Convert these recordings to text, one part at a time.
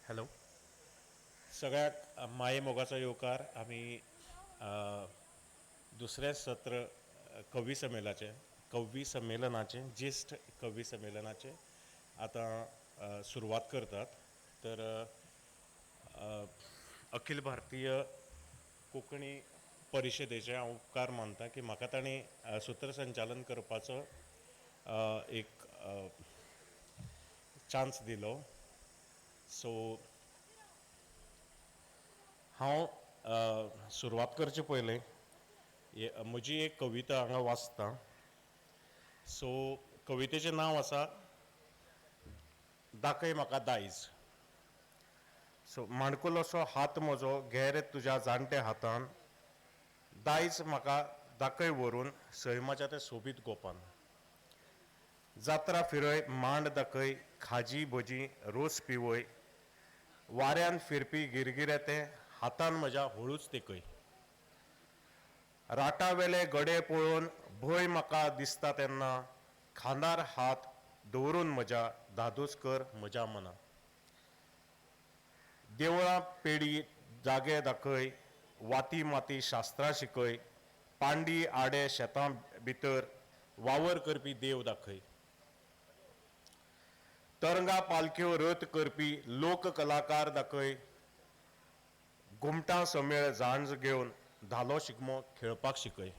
Hello, सगळ्याक माये मोगाचो येवकार. आमी दुसरें सत्र कवी संमेलनाचें, कवी संमेलनाचें, ज्येश्ठ कवी संमेलनाचें आतां सुरवात करतात. तर अखिल भारतीय कोंकणी परिशदेचे हांव उपकार मानता की म्हाका तांणी सूत्रसंचालन करपाचो एक चान्स दिलो. सो हांव सुरवात करचे पयलें म्हजी एक कविता हांगा वाचता. सो कवितेचें नांव आसा दाखय म्हाका दायज. सो माणकुलोसो हात म्हजो घेर तुज्या जाणट्या हातान, दायज म्हाका दाखय व्हरून सैमाच्या त्या सोबीत गोपान. जात्रा फिरय, मांड दाखय, खाजी भजी रोस पिवय, वाऱ्यान फिरपी गिरगिरे ते हातान म्हज्या हळूच तेकय. राटावेले गडे पळोवन भंय म्हाका दिसता तेन्ना, खांदार हात दवरून म्हज्या धादोस कर म्हज्या मना. देवळां पेडी जागे दाखय, वाती माती शास्त्रां शिकय, पांडी आडे शेतां भितर वावर करपी देव दाखय. तरंगा पालख्यो रथ करपी लोक कलाकार दाखय, घुमटां समेळ झांज घेवन धालो शिगमो खेळपाक शिकय.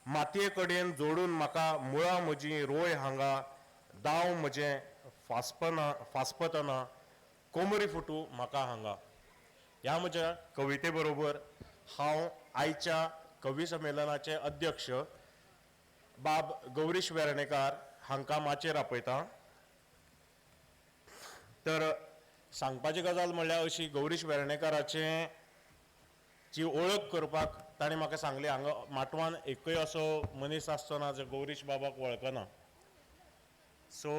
मातये कडेन जोडून म्हाका मुळां म्हजीं रोय हांगा, दाव म्हजें फासपना फासपतना कोमरी फुटू म्हाका हांगा. ह्या म्हज्या कविते बरोबर हांव आयच्या कवी संमेलनाचे अध्यक्ष बाब गौरीश वेर्णेकार हांकां माचयेर आपयतां. तर सांगपाची गजाल म्हणल्यार अशी, गौरीश वेर्णेकाराचें जी ओळख करपाक ताणें म्हाका सांगलें, हांगा माटवान एकूय असो मनीस आसचो ना जो गौरीश बाबाक वळखना. सो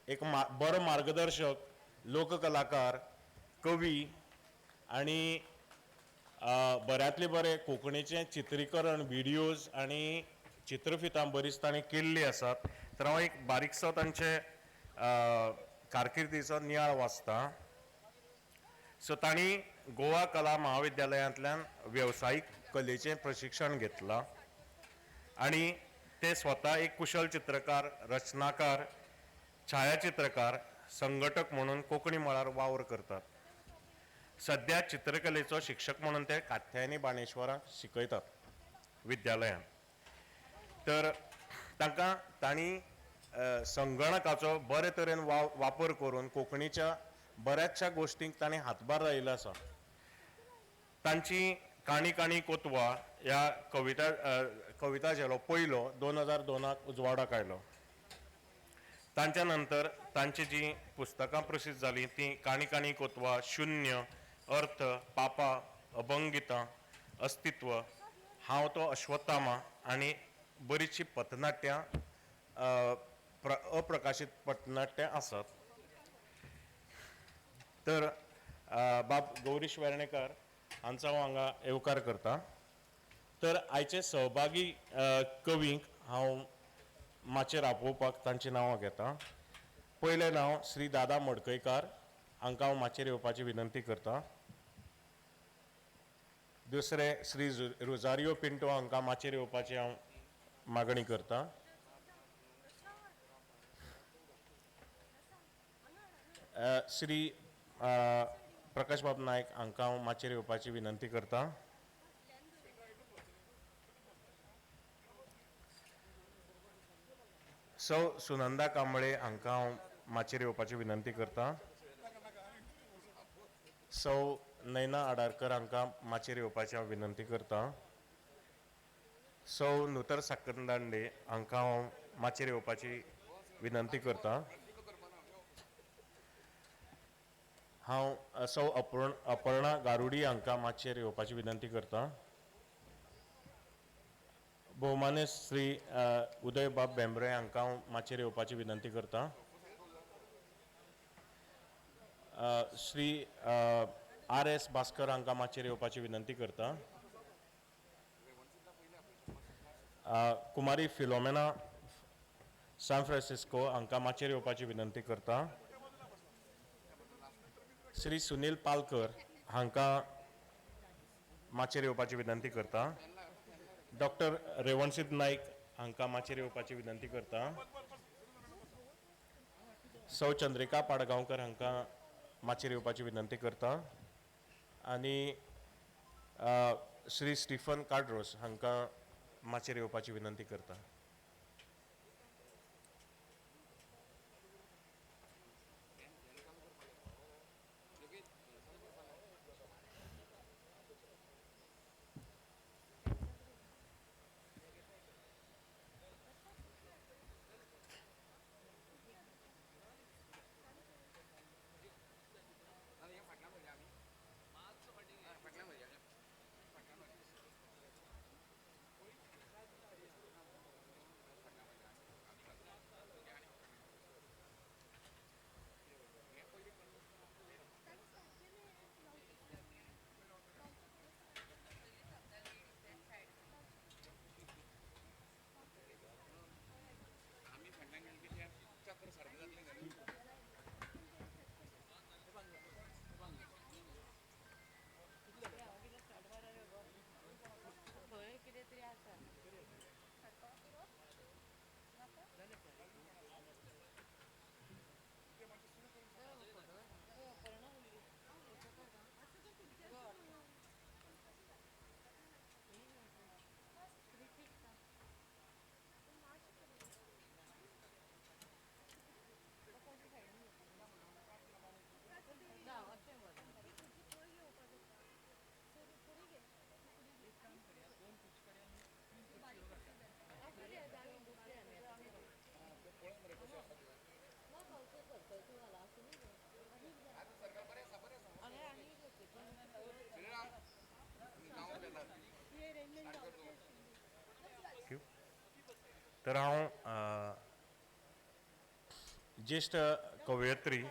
एक बरो मार्गदर्शक, लोककलाकार, कवी आनी बऱ्यांतले बरें कोंकणीचें चित्रीकरण, विडियोज आनी चित्रफितां बरीच ताणें केल्लीं आसात. तर हांव एक बारीकसो तांचे कारकिर्दीचो नियाळ वाचता. सो तांणी गोवा कला महाविद्यालयांतल्यान वेवसायीक कलेचें प्रशिक्षण घेतलां आनी ते स्वता एक कुशल चित्रकार, रचनाकार, छायाचित्रकार, संघटक म्हणून कोंकणी मळार वावर करतात. सद्या चित्रकलेचो शिक्षक म्हणून ते कात्यायनी बाणेश्वराक शिकयतात विद्यालयांत. तर तांकां तांणी संगणकाचो बरे तरेन वापर करून कोंकणीच्या बऱ्याचशा गोश्टींक तांणी हातभार लायिल्लो आसा. तांची काणी काणी कोतवा ह्या कविता कविता झेलो पयलो 2002 उजवाडाक आयलो. तांच्या नंतर तांची जीं पुस्तकां प्रसिद्ध जालीं तीं काणी काणी कोतवा, शुन्य, अर्थ, पापा, अभंगितां, अस्तित्व, हांव तो अश्वत्थामा आनी बरीचशीं पथनाट्यां अप्रकाशीत पथनाट्यां आसात. तर बाब गौरीश वेर्णेकर हांचो हांव हांगा येवकार करता. तर आयचे सहभागी कवींक हांव माचयेर आपोवपाक तांचीं नांवां घेता. पयलें नांव श्री दादा मडकयकार हांकां हांव माचयेर येवपाची विनंती करता. दुसरें श्री रोजारियो पिंटो हांकां माचयेर येवपाची हांव मागणी करता. श्री प्रकाश बाब नायक हांकां हांव माचयेर येवपाची विनंती करता. सौ सुनंदा कांबळे हांकां हांव माचयेर येवपाची विनंती करता. सौ नयना आडारकर हांकां माचयेर येवपाची हांव विनंती करता. सौ नुतर साखरदांडे हांकां हांव माचयेर येवपाची विनंती करता. हांव सौ अपर्णा गारुडी हांकां माचयेर येवपाची विनंती करता. भोवमानेस्त श्री उदय बाब भेंब्रे हांकां हांव माचयेर येवपाची विनंती करता. श्री आर एस भास्कर हांकां माचयेर येवपाची विनंती करता. कुमारी फिलोमेना सान फ्रांसिस्को हांकां माचयेर येवपाची विनंती करता. श्री सुनील पालकर हांकां माचयेर येवपाची विनंती करता. डॉक्टर रेवणसिद्ध नाईक हांकां माचयेर येवपाची विनंती करता. सौ चंद्रिका पाडगांवकर हांकां माचयेर येवपाची विनंती करता. आनी श्री स्टिफन कार्ड्रोस हांकां माचयेर येवपाची विनंती करता. तर हांव ज्येश्ठ कवयित्री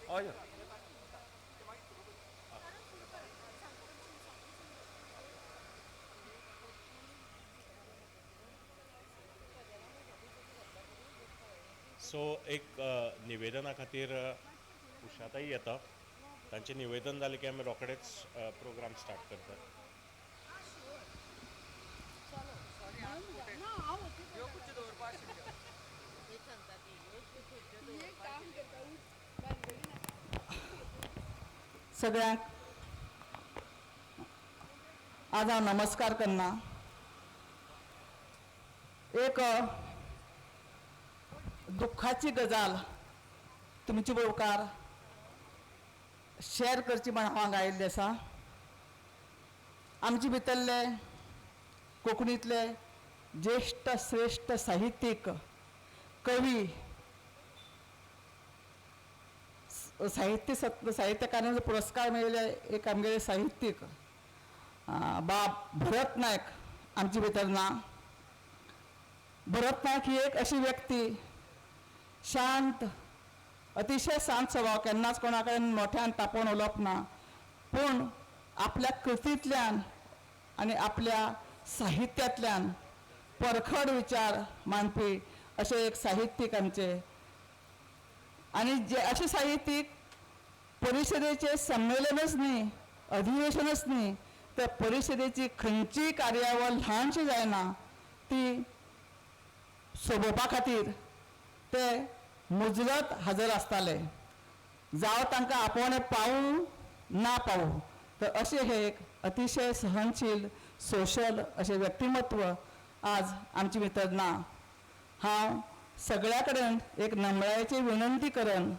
हय. सो एक निवेदना खातीर उषाताई येता. तांचें निवेदन जालें की आमी रोखडेच प्रोग्राम स्टार्ट करतात. सगळ्यांक आज हांव नमस्कार करना. एक दुख्खाची गजाल तुमचे मुखार शेअर करची म्हण हांव हांगा आयिल्लें आसा. आमचे भितरले कोंकणींतले ज्येश्ठ श्रेश्ठ साहित्यीक, कवी, साहित्य साहित्यकारांचो पुरस्कार मेळिल्ले एक आमगेले साहित्यीक बाब भरत नायक आमचे भितर ना. भरत नायक ही एक अशी व्यक्ती, शांत, अतिशय शांत स्वभाव, केन्नाच कोणा कडेन मोठ्यान तापोवन उलोवप ना, पूण आपल्या कृतींतल्यान आनी आपल्या साहित्यांतल्यान परखड विचार मांडपी अशे एक साहित्यीक आमचे. आनी जे अशे साहित्यीक परिशदेचें संमेलनच न्ही, अधिवेशनच न्ही, तर परिशदेची खंयचीय कार्यावळ ल्हानशी जायना ती सोबोवपा खातीर ते मुजरत हजर आसताले, जावं तांकां आपोवणें पावूं ना पावूं. तर अशें हे एक अतिशय सहनशील सोशल अशें व्यक्तिमत्व आज आमचे भितर ना. हांव सगळ्या कडेन एक नमळायेची विनंती करन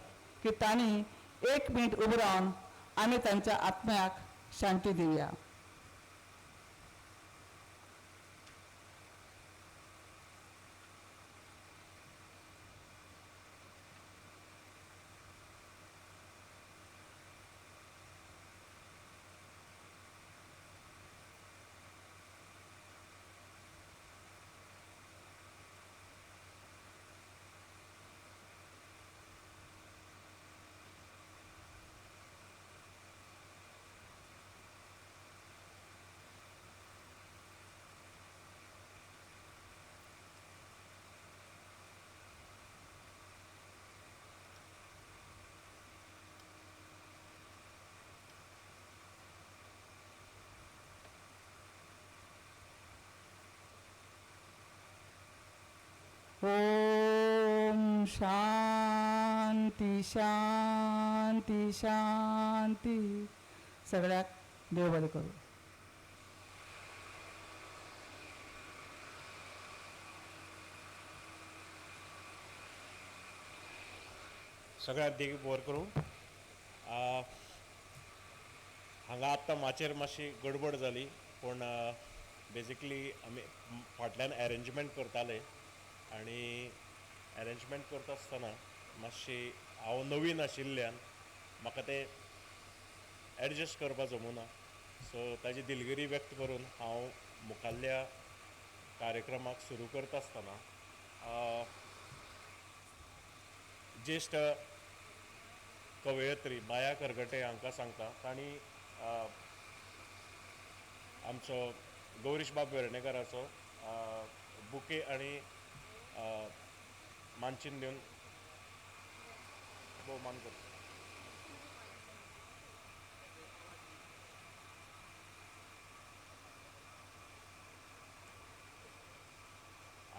की तांणी एक मिनट उबो रावन आमी तांच्या आत्म्याक शांती दिवया. ओम शांती शांती शांती. सगळ्याक देव बरें करूं. सगळ्याक देव बरें करूं. हांगा आत्तां माचयेर मातशी गडबड जाली, पूण बेजिकली आमी फाटल्यान एरेंजमेंट करताले आनी एरेंजमेंट करता आसतना मातशी हांव नवीन आशिल्ल्यान म्हाका तें एडजस्ट करपाक जमुना, सो ताजी दिलगिरी व्यक्त करून हांव मुखाल्ल्या कार्यक्रमाक सुरू करता आसतना ज्येश्ठ कवयत्री माया करगटे हांकां सांगता, तांणी आमचो गौरीश बाब वेर्णेकराचो बुके आनी मानचीन दिवन भोवमान करता.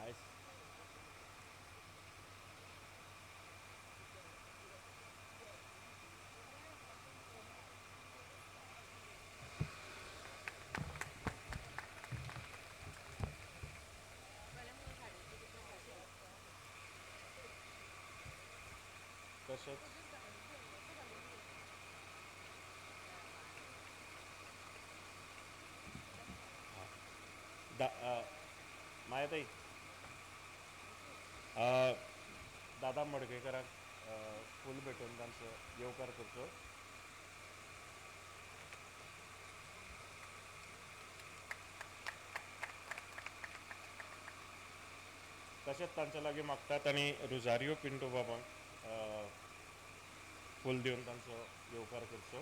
आयस तशेंच मायाताई दादा मडकयकराक फूल भेटोवन तांचो येवकार करचो. तशेंच तांच्या लागीं मागतात आनी रोजारियो पिंटो बाबांक फूल दिवन तांचो येवकार करचो.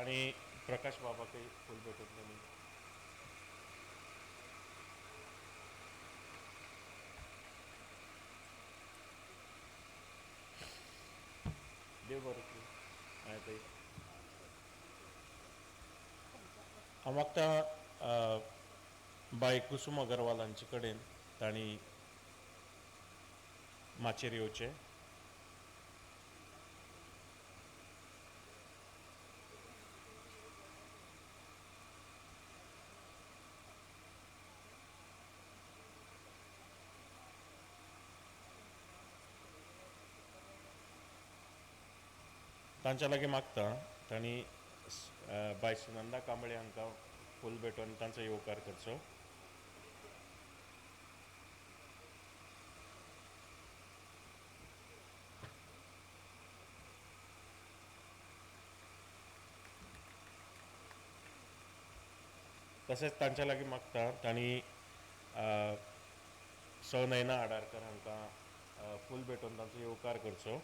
आनी प्रकाश बाबाकय फूल भेटोवन तांणी देव बरें करूं. मायाताई हांव मागता बाय कुसूम अगरवाल हांचे कडेन तांणी माचयेर येवचें. तांच्या लागीं मागता तांणी बाय सुनंदा कांबळे हांकां फूल भेटोवन तांचो येवकार करचो. तशेंच तांच्या लागीं मागता तांणी सौ नयना आडारकर हांकां फूल भेटोवन तांचो येवकार करचो.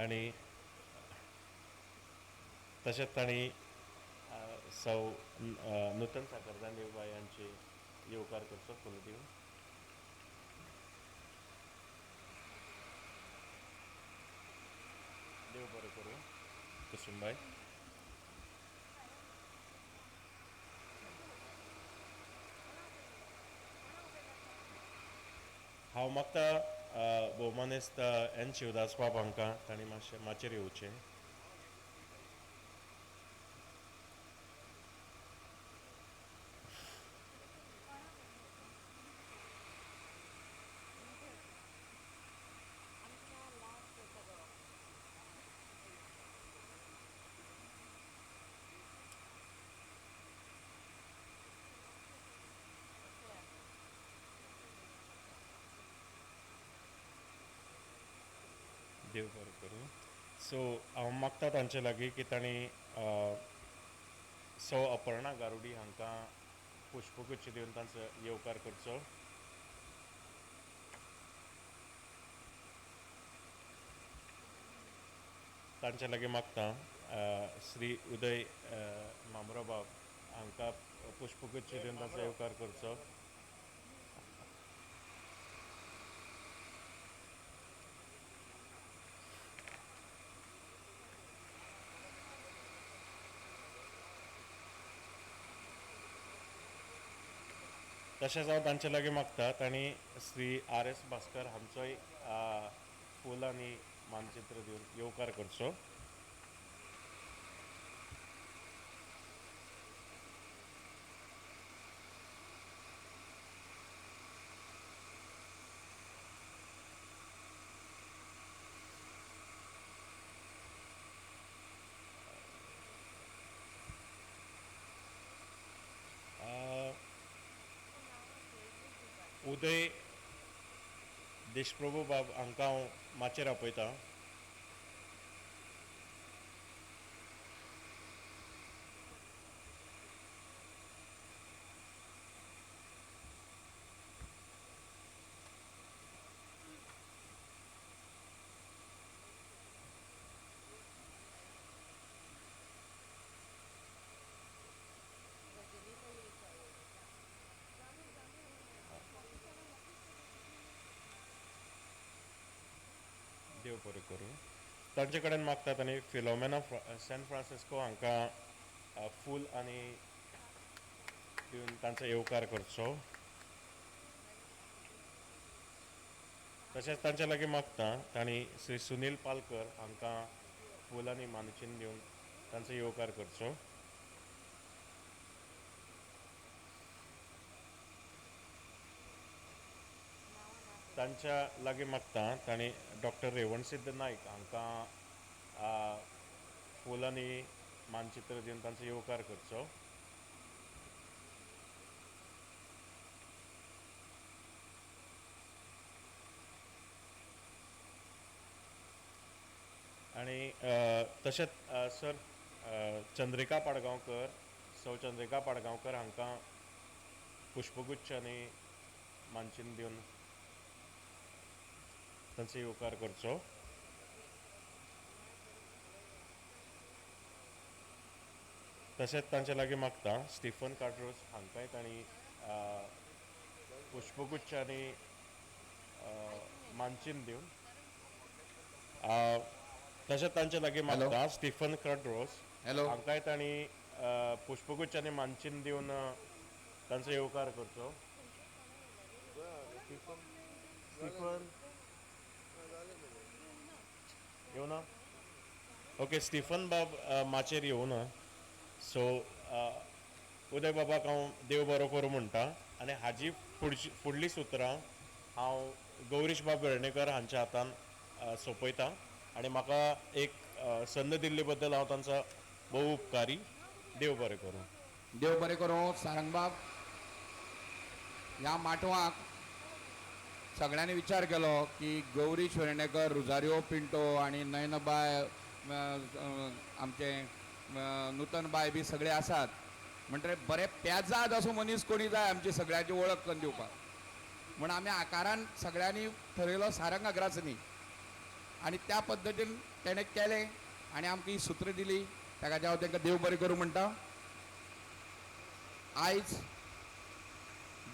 आनी तशेंच तांणी सौ नूतन साखरदांडे बाय हांचे येवकार करचो फूल दिवन. देव बरें करूं कुसुमबाय. हांव मागता भोवमानेस्त एन शिवदास बाब हांकां तांणी मातशें माचयेर येवचें. देव बरें करूं. सो हांव मागता तांचे लागीं की तांणी सौ अपर्णा गारुडी हांकां पुष्पगुच्छ दिवन तांचो येवकार करचो. तांचे लागीं मागता श्री उदय मामरोबाब हांकां पुष्पगुच्छ दिवन तांचो येवकार करचो. तशेंच हांव तांचे लागीं मागता तांणी श्री आर एस भास्कर हांचोय फूल आनी मानचित्र दिवन येवकार करचो. उदय देशप्रभू बाब हांकां हांव माचयेर आपयता. देव बरें करूं. तांचे कडेन मागतात आनी फिलोमेना सॅन फ्रांसिस्को हांकां फूल आनी दिवन तांचो येवकार करचो. तशेंच तांचे लागीं मागता तांणी श्री सुनील पालकर हांकां फूल आनी मानचिन्न दिवन तांचो येवकार करचो. तांच्या लागीं मागता तांणी डॉक्टर रेवणसिद्ध नायक हांकां फूल आनी मानचित्र दिवन तांचो येवकार करचो. आनी तशेंच सर चंद्रिका पाडगांवकर, सौ चंद्रिका पाडगांवकर हांकां पुष्पगुच्छ आनी मानचिन्न दिवन तांचो येवकार करचो. तशेंच तांचे लागीं मागता स्टिफन कार्ड्रोस हांकांय तांणी पुष्पगुच्छ आनी मानचिन्न दिवन. तशेंच तांचे लागीं मागता स्टिफन कार्ड्रोस हांकांय तांणी पुष्पगुच्छ आनी मानचिन्न दिवन तांचो येवकार करचो. स्टिफन येवना? ओके, स्टिफन बाब माचयेर येवना. सो उदय बाबाक हांव देव बरो करूं म्हणटा आनी हाजी फुडली सुत्रां हांव गौरीश बाब वेर्णेकर हांच्या हातान सोंपयतां आनी म्हाका एक संद दिल्ले बद्दल हांव तांचो भोव उपकारी. देव बरें करूं. देव बरें करूं सारंगबाब. ह्या माटवाक सगळ्यांनी विचार केलो की गौरीश वेर्णेकर, रुजारियो पिंटो आनी नयनबाय, आमचे नूतनबाय बी सगळे आसात म्हणटकीर बरें पेजाद असो मनीस कोणी जाय आमची सगळ्यांची वळख करून दिवपाक म्हण आमी आकारान सगळ्यांनी थरयलो सारंग अग्रासनी आनी त्या पद्दतीन तेणें केलें आनी आमकां ही सूत्र दिली. ताका हांव तांकां देव बरें करूं म्हणटा. आयज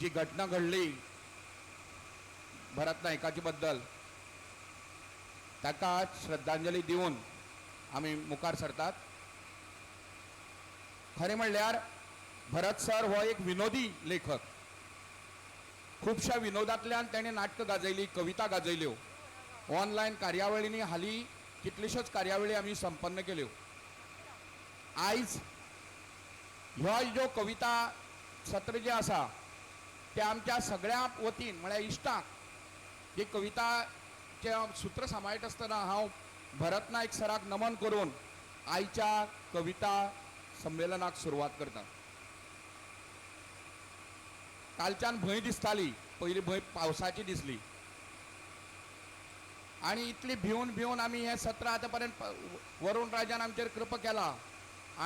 जी घटना घडली भरत नायकाचे बद्दल ताका श्रद्धांजली दिवन आमी मुखार सरतात. खरें म्हणल्यार भरत सर हो एक विनोदी लेखक. खुबश्या विनोदांतल्यान ताणें नाटकां गाजयली, कविता गाजयल्यो. ऑनलायन कार्यावळींनी हालीं कितल्योश्योच कार्यावळी आमी संपन्न केल्यो. आयज ह्यो ज्यो कविता सत्र जें आसा तें आमच्या सगळ्यां वतीन म्हळ्यार इश्टांक ही कविताचें सूत्र सांबाळटा आसतना हांव भरत नायक सराक नमन करून आयच्या कविता संमेलनाक सुरवात करता. कालच्यान भंय दिसताली, पयली भंय पावसाची दिसली आनी इतली भिवन भिवन आमी हें सत्र आतां पर्यंत वरुण राजान आमचेर कृपा केला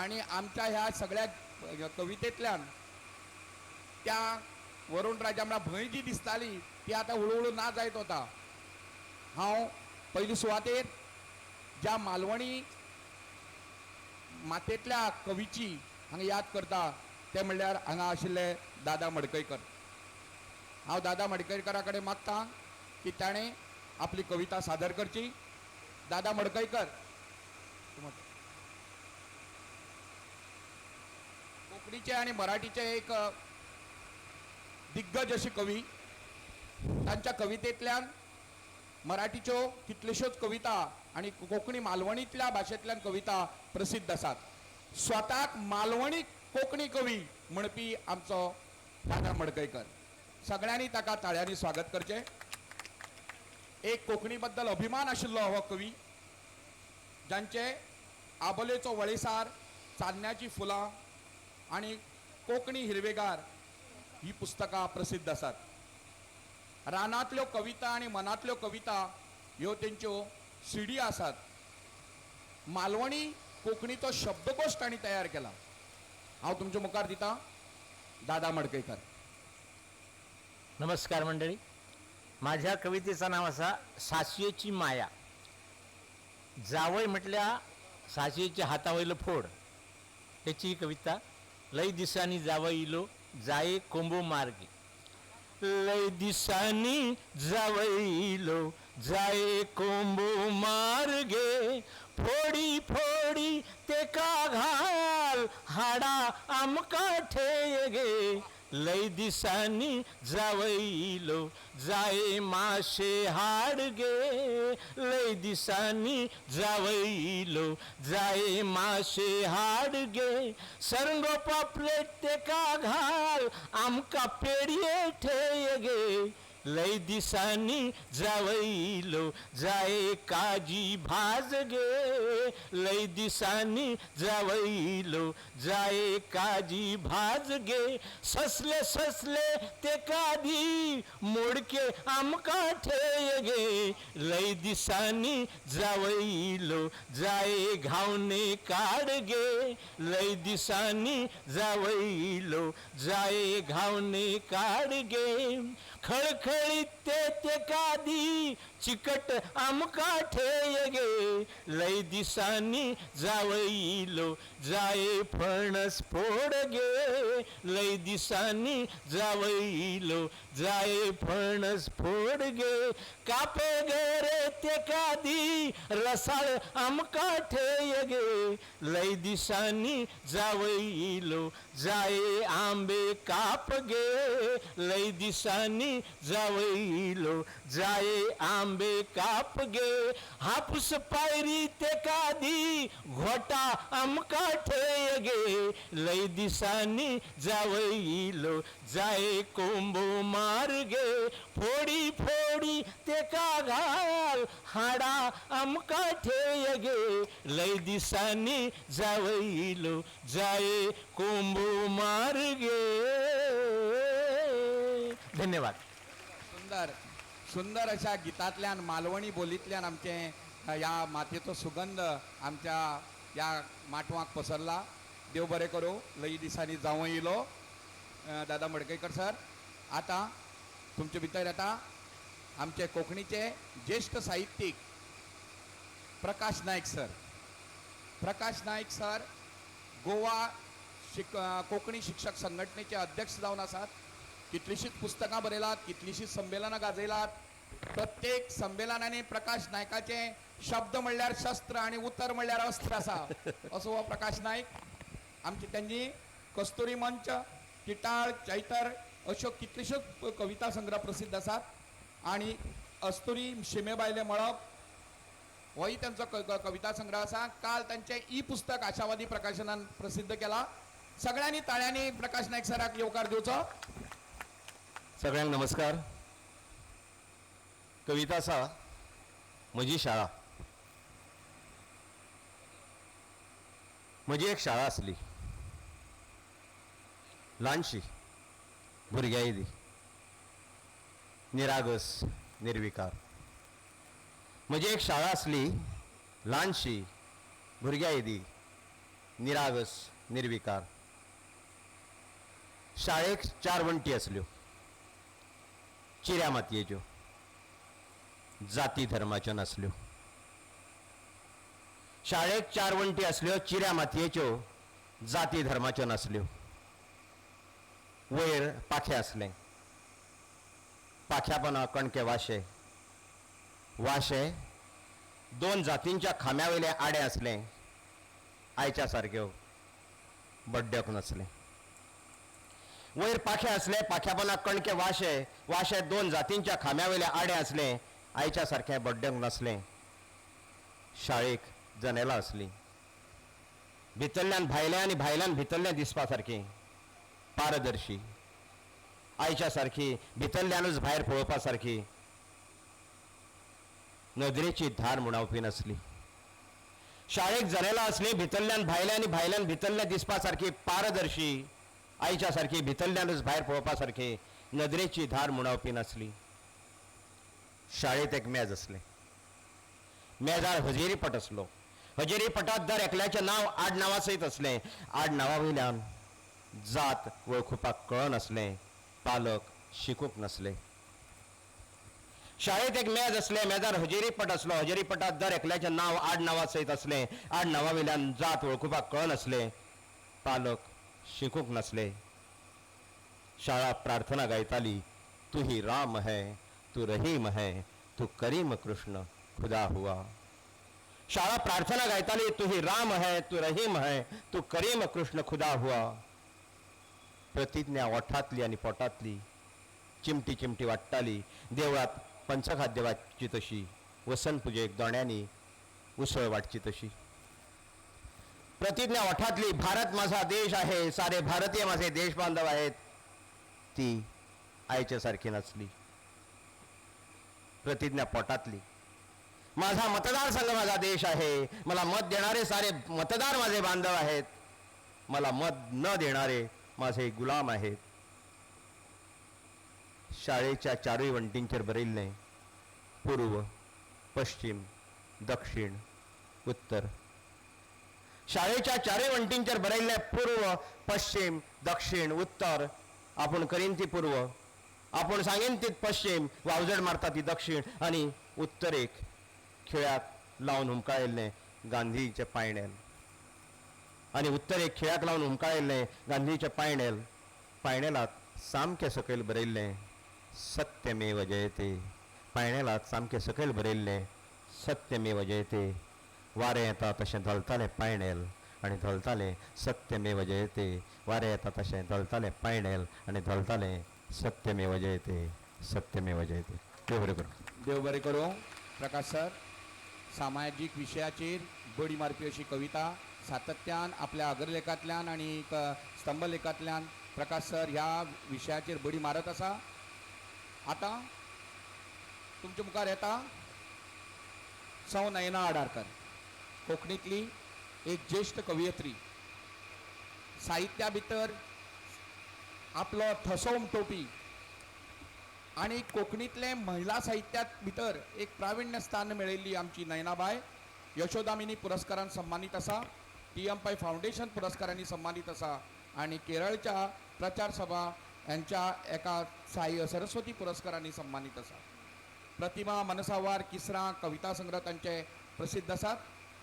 आनी आमच्या ह्या सगळ्या कवितेंतल्यान त्या वरुण राजा म्हळ्यार भंय जी दिसताली ती आतां हळू हळू ना जायत वता. हांव पयली सुवातेर ज्या मालवणी मातयेंतल्या कवीची हांगा याद करता ते म्हणल्यार हांगा आशिल्ले दादा मडकयकर. हांव दादा मडकयकरा कडेन मागता की ताणें आपली कविता सादर करची. दादा मडकयकर कोंकणीचे आनी मराठीचे एक दिग्गज अशी कवी. तांच्या कवितेंतल्यान मराठीच्यो कितल्योश्योच कविता आनी कोंकणी मालवणींतल्या भाशेंतल्यान कविता प्रसिद्ध आसात. स्वताक मालवणी कोंकणी कवी म्हणपी आमचो दादा मडकयकर. सगळ्यांनी ताका ताळ्यांनी स्वागत करचें. एक कोंकणी बद्दल अभिमान आशिल्लो हो कवी, जांचे आबोलेचो वळेसार, चान्न्याची फुलां आनी कोंकणी हिरवेगार ही पुस्तकां प्रसिद्ध आसात. रानांतल्यो कविता आनी मनांतल्यो कविता ह्यो तेंच्यो सिडी आसात. मालवणी कोंकणीचो शब्दकोश तांणी तयार केला. हांव तुमच्या मुखार दिता दादा मडकयकर. नमस्कार मंडळी. माझ्या कवितेचं नाव असा सासयेची माया. जावय म्हटल्या सासयेच्या हातावयलं फोड ह्याची ही कविता. लय दिसांनी जावय इलो जाये कोंबो मार्गे, लय दिसांनी जावय इलो जाये कोंबो मार्गे, फोडी फोडी तेका घाल हाडा आमकां ठेय गे, लय दिसांनी जावयलो जाये माशे हाड गे, लय दिसांनी जावयलो जाये माशे हाड गे, सरंगो पापलेट तेका घाल आमकां पेडये ठेय गे, लय दिसांनी जावयलो जाये काजी भाज गे, लय दिसांनी जावयलो जाये काजी भाज गे, ससले ससले तेका दी मोडके आमकां ठेय गे, लय दिसांनी जावयलो जाये घावणे काड गे, लय दिसांनी जावयलो जाये घावणे काड गे, खळखळीत ते तेका दी चिकट आमकां ठेय गे, लय दिसांनी जावयलो जाये फणस फोड गे, लय दिसांनी जावयलो जाये फणस फोड गे, कापे गे तेका दी रसाळ आमकां ठेय गे, लय दिसांनी जावयलो जाये आंबे काप गे, लय दिसांनी जावयलो जाये आंबे आंबे काप गे, हापूस पायरी तेका दी, घोटा आमकां ठेय गे, लय दिसांनी जावयलो जाय कोंबो मार गे, फोडी फोडी तेका घाल, हाडा आमकां ठेय गे, लय दिसांनी जावयलो जाय कोंबो मार गे. धन्यवाद. सुंदर सुंदर अशा गितांतल्यान मालवणी बोलींतल्यान आमचें ह्या मातयेचो सुगंध आमच्या ह्या माटवाक पसरला. देव बरें करूं. लई दिसांनी जावं येयलो दादा मडकयकर सर. आतां तुमचे भितर येता आमचे कोंकणीचे ज्येश्ठ साहित्यीक प्रकाश नायक सर. प्रकाश नायक सर गोवा कोंकणी शिक्षक संघटनेचे अध्यक्ष जावन आसात. कितलींशींच पुस्तकां बरयलात, कितलींशींच संमेलनां गाजयलात. प्रत्येक संमेलनांनी प्रकाश नायकाचे शब्द म्हणल्यार शस्त्र आनी उतर म्हणल्यार अस्त्र आसा असो हो प्रकाश नायक. आमची तेंची कस्तुरी मंच, किटाळ, चैतर अश्यो कितल्योश्योच कविता संग्रह प्रसिद्ध आसात. आनी अस्तुरी शिमेबायलें मळब होय तांचो कविता संग्रह आसा. काल तांचें ई पुस्तक आशावादी प्रकाशनान प्रसिद्ध केला. सगळ्यांनी ताळ्यांनी प्रकाश नायक सराक येवकार दिवचो. सगळ्यांक नमस्कार. कविता आसा म्हजी शाळा. म्हजी एक शाळा आसली, ल्हानशी, भुरग्यां येदी, निरागस, निर्विकार. म्हजी एक शाळा आसली, ल्हानशी, भुरग्यां येदी, निरागस, निर्विकार. शाळेक 4 वण्टी आसल्यो, चिऱ्या मातयेच्यो, जाती धर्माच्यो नासल्यो. शाळेक 4 वण्टी आसल्यो, चिऱ्या मातयेच्यो, जाती धर्माच्यो नासल्यो. वयर पाखें आसलें, पाख्यापना कणके वाशे, वाशे 2 जातींच्या खांब्या वयले आडे आसलें, आयच्या सारक्यो बड्ड्योक नासलें. वयर पाखें आसलें, पाख्यापना कणके वाशे, वाशे 2 जातींच्या खांब्या वयले आडे आसलें, आयच्या सारकें बड्ड्योक नासलें. शाळेक जनेलां आसलीं, भितरल्यान भायलें आनी भायल्यान भितरलें दिसपा सारकीं, पारदर्शी, आयच्या सारकी भितरल्यानूच भायर पळोवपा सारकी, नदरेची धार मुणावपी नासली. शाळेक जनेलां आसलीं, भितरल्यान भायलें आनी भायल्यान भितरलें दिसपा सारकी, पारदर्शी, आयच्या सारकी भितरल्यानूच भायर पळोवपा सारकी, नदरेची धार मुणावपी नासली. शाळेंत एक मेज आसलें, मेजार हजेरी पट आसलो. हजेरी पटात दर एकल्याचें नांव आडनांवा सयत आसलें. आडनांवा वयल्यान जात वळखुपाक कळनासलें, पालक शिकूंक नासले. शाळेंत एक मेज आसलें, मेजार हजेरी पट आसलो. हजेरी पटात दर एकल्याचें नांव आडनांवा सयत आसलें. आडनांवा वयल्यान जात वळखुपाक कळनासलें, पालक शिकूंक नासले. शाळा प्रार्थना गायताली, तू ही राम है, तू रहीम है, तू करीम कृष्ण खुदा हुआ. शाळा प्रार्थना गायताली, तू ही राम है, तू रहीम है, तू करीम कृष्ण खुदा हुआ. प्रतिज्ञा ओठातली आनी पोटांतली चिमटी चिमटी वाडटाली. देवळात पंचखाद्य वाटची तशी, वसन पुजेक दोण्यांनी उसळ वाटची तशी. प्रतिज्ञा ओठातली, भारत माझा देश आहे, सारे भारतीय माझे देशबांधव आहेत, ती आयच्या सारखी नासली. प्रतिज्ञा पोटातली, माझा मतदारसंघ माझा देश आहे, मला मत देणारे सारे मतदार माझे बांधव आहेत, मला मत न देणारे माझे गुलाम आहेत. शाळेच्या चारूय वण्टींचेर बरयल्लें पूर्व, पश्चिम, दक्षिण, उत्तर. शाळेच्या चारूय वण्टींचेर बरयल्लें पूर्व, पश्चिम, दक्षिण, उत्तर. आपूण करीन ती पूर्व, आपूण सांगीन ती पश्चिम, वावजड मारता ती दक्षिण, आनी उत्तरेक खिळ्याक लावन हुमकाळिल्लें गांधीचें पायणेल. आनी उत्तरेक खिळ्याक लावन हुमकाळिल्लें गांधीचें पायणेल. पायणेलात सामकें सकयल बरयल्लें सत्यमेव जयते. पायणेलात सामकें सकयल बरयल्लें सत्यमेव जयते. वारें येता तशें धोलतालें पायणेल आनी धोलतालें सत्यमेव जयते. वारें येता तशें धोलतालें पायणेल आनी धोलतालें सत्यमेव जयते, सत्यमेव जयते. देव बरें करूं. देव बरें करूं प्रकाश सर. सामाजीक विशयाचेर बडी मारपी अशी कविता सातत्यान आपल्या अग्रलेखांतल्यान आनी स्तंभलेखांतल्यान प्रकाश सर ह्या विशयाचेर बडी मारत आसा. आतां तुमच्या मुखार येता सौ नयना आडारकर, कोंकणींतली एक ज्येश्ठ कवयित्री. साहित्या भितर आपलो ठसो उमटोवपी आनी कोंकणींतलें महिला साहित्यांत भितर एक प्राविण्य स्थान मेळयल्ली आमची नयनाबाय यशोदामिनी पुरस्कारान सन्मानीत आसा, टी एम पै फावंडेशन पुरस्कारांनी सन्मानीत आसा आनी केरळच्या प्रचार सभा यांच्या एका साई सरस्वती पुरस्कारांनी सन्मानीत आसा. प्रतिमा, मनसावार, किसरां कविता संग्रह तांचे प्रसिद्ध आसात.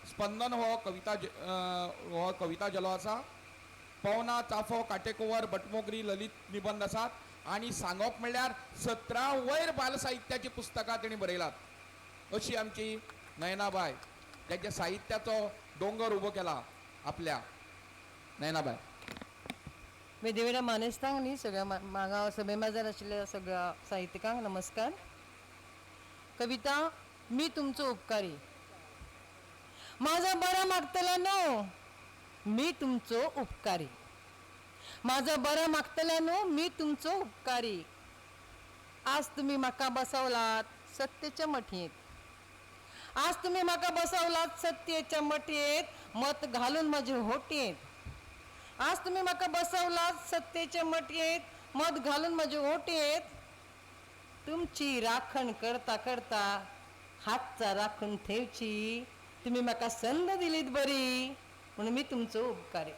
स्पंदन हो कविता हो कविता झेलो आसा. पवना, चाफो, काटेकोवर, बटमोगरी ललित निबंद आसात आनी सांगप म्हणल्यार 17 वयर बालसाहित्याची पुस्तकां तेणी बरयलात. अशी आमची नयनाबाय, ज्याच्या साहित्याचो दोंगर उबो केला आपल्या नयनाबाय. वेदेवेल्या मानेस्तांक न्ही सगळ्या हांगा सभे माजार आशिल्ल्या सगळ्या साहित्यिकांक नमस्कार. कविता मी तुमचो उपकारी. माझा बरा मागतला न्हू मी तुमचो उपकारी, माझा बरा मागतला न्हू मी तुमचो उपकारी. आज तुमी म्हाका बसवलात सत्तेच्या मठयेंत, आज तुमी म्हाका बसवलात सत्तेच्या मठयेंत, मत घालून म्हजे होटयेंत. आज तुमी म्हाका बसवलात सत्तेच्या मठयेंत, मत घालून म्हजे होटयेंत. तुमची राखण करता करता हातचा राखून ठेवची तुमी म्हाका संद दिलीत बरी, म्हणून मी तुमचो उपकारी.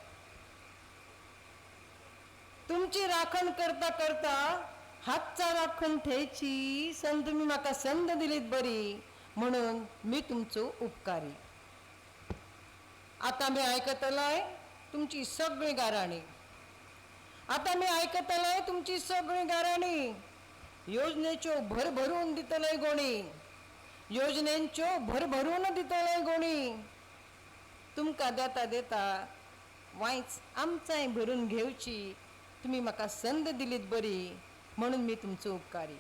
तुमची राखण करता करता हातचा राखून ठेवची संद तुमी म्हाका संद दिलीत बरी, म्हणून मी तुमचो उपकारी. आतां मी आयकतलाय तुमची सगळीं गाराणी, आतां मी आयकतलाय तुमची सगळीं गाराणी. योजनेच्यो भरभरून दितलय गोणी, योजनेंच्यो भरभरून दितलय गोणी. तुमकां देता देता वांयच आमचांय भरून घेवची तुमी म्हाका संद दिलीत बरी, म्हणून मी तुमचो उपकारी.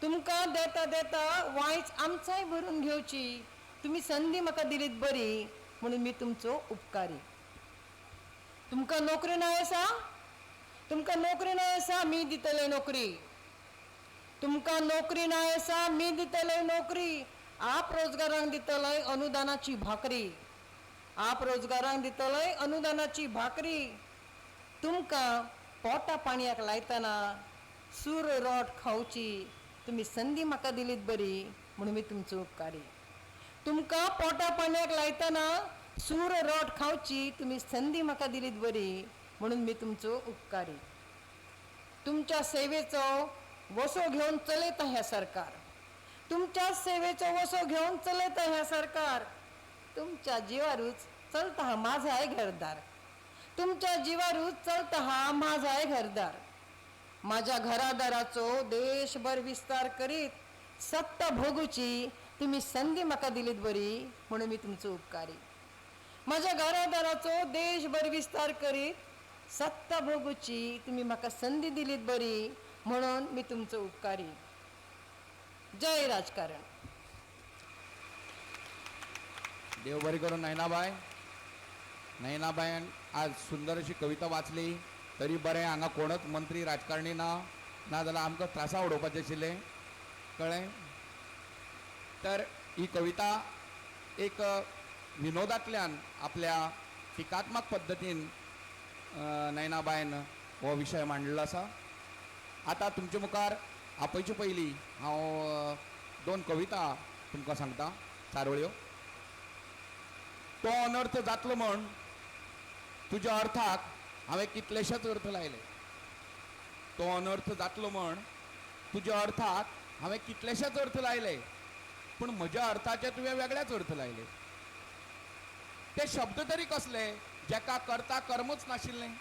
तुमकां देता देता वांयच आमचांय भरून घेवची तुमी संदी म्हाका दिलीत बरी, म्हणून मी तुमचो उपकारी. तुमकां नोकरी ना आसा, तुमकां नोकरी ना आसा मी दितले नोकरी, तुमकां नोकरी ना आसा मी दितले नोकरी. आप रोजगारांक दितले अनुदानाची भाकरी, आप रोजगारांक दितले अनुदानाची भाकरी. तुमकां पोटा पाणयाक लायतना सूर रोट खावची तुमी संदी म्हाका दिलीत बरी, म्हणून मी तुमचो उपकारी. तुमकां पोटा पाणयाक लायतना सूर रोट खावची तुमी संदी म्हाका दिलीत बरी, म्हणून मी तुमचो उपकारी. तुमच्या सेवेचो वसो घेवन चलयता ह्या सरकार, तुमच्या सेवेचो वसो घेवन चलयता ह्या सरकार. तुमच्या जिवारूच चलता हा माझाय घरदार, तुमच्या जिवारूच चलता हा माझाय घरदार. माझ्या घरादाराचो देशभर विस्तार करीत सत्ता भोगूची तुमी संदी म्हाका दिलीत बरी, म्हणून मी तुमचो उपकारी. माझ्या घरादाराचो देशभर विस्तार करीत सत्ता भोगूची तुमी म्हाका संदी दिलीत बरी, म्हणून मी तुमचो उपकारी. जय राजकारण. देव बरें करूं नयनाबाय. नयनाबायन आज सुंदर अशी कविता वाचली. तरी बरें हांगा कोणच मंत्री राजकारणी ना, ना जाल्यार आमकां त्रासा उडोवपाचें आशिल्लें, कळ्ळें. तर ही कविता एक विनोदांतल्यान आपल्या टिकात्मक पद्दतीन नयनाबायन हो विशय मांडलेलो आसा. आतां तुमचे मुखार आपोवचे पयलीं हांव दोन कविता तुमकां सांगता, चारोळ्यो. तो अनर्थ जातलो म्हण तुज्या अर्थाक हांवें कितलेशेच अर्थ लायले. तो अनर्थ जातलो म्हण तुज्या अर्थाक हांवें कितलेशेच अर्थ लायले, पूण म्हज्या अर्थाचे तुवें वेगळेच अर्थ लायले. ते शब्द तरी कसले जेका करता कर्मच नाशिल्लें,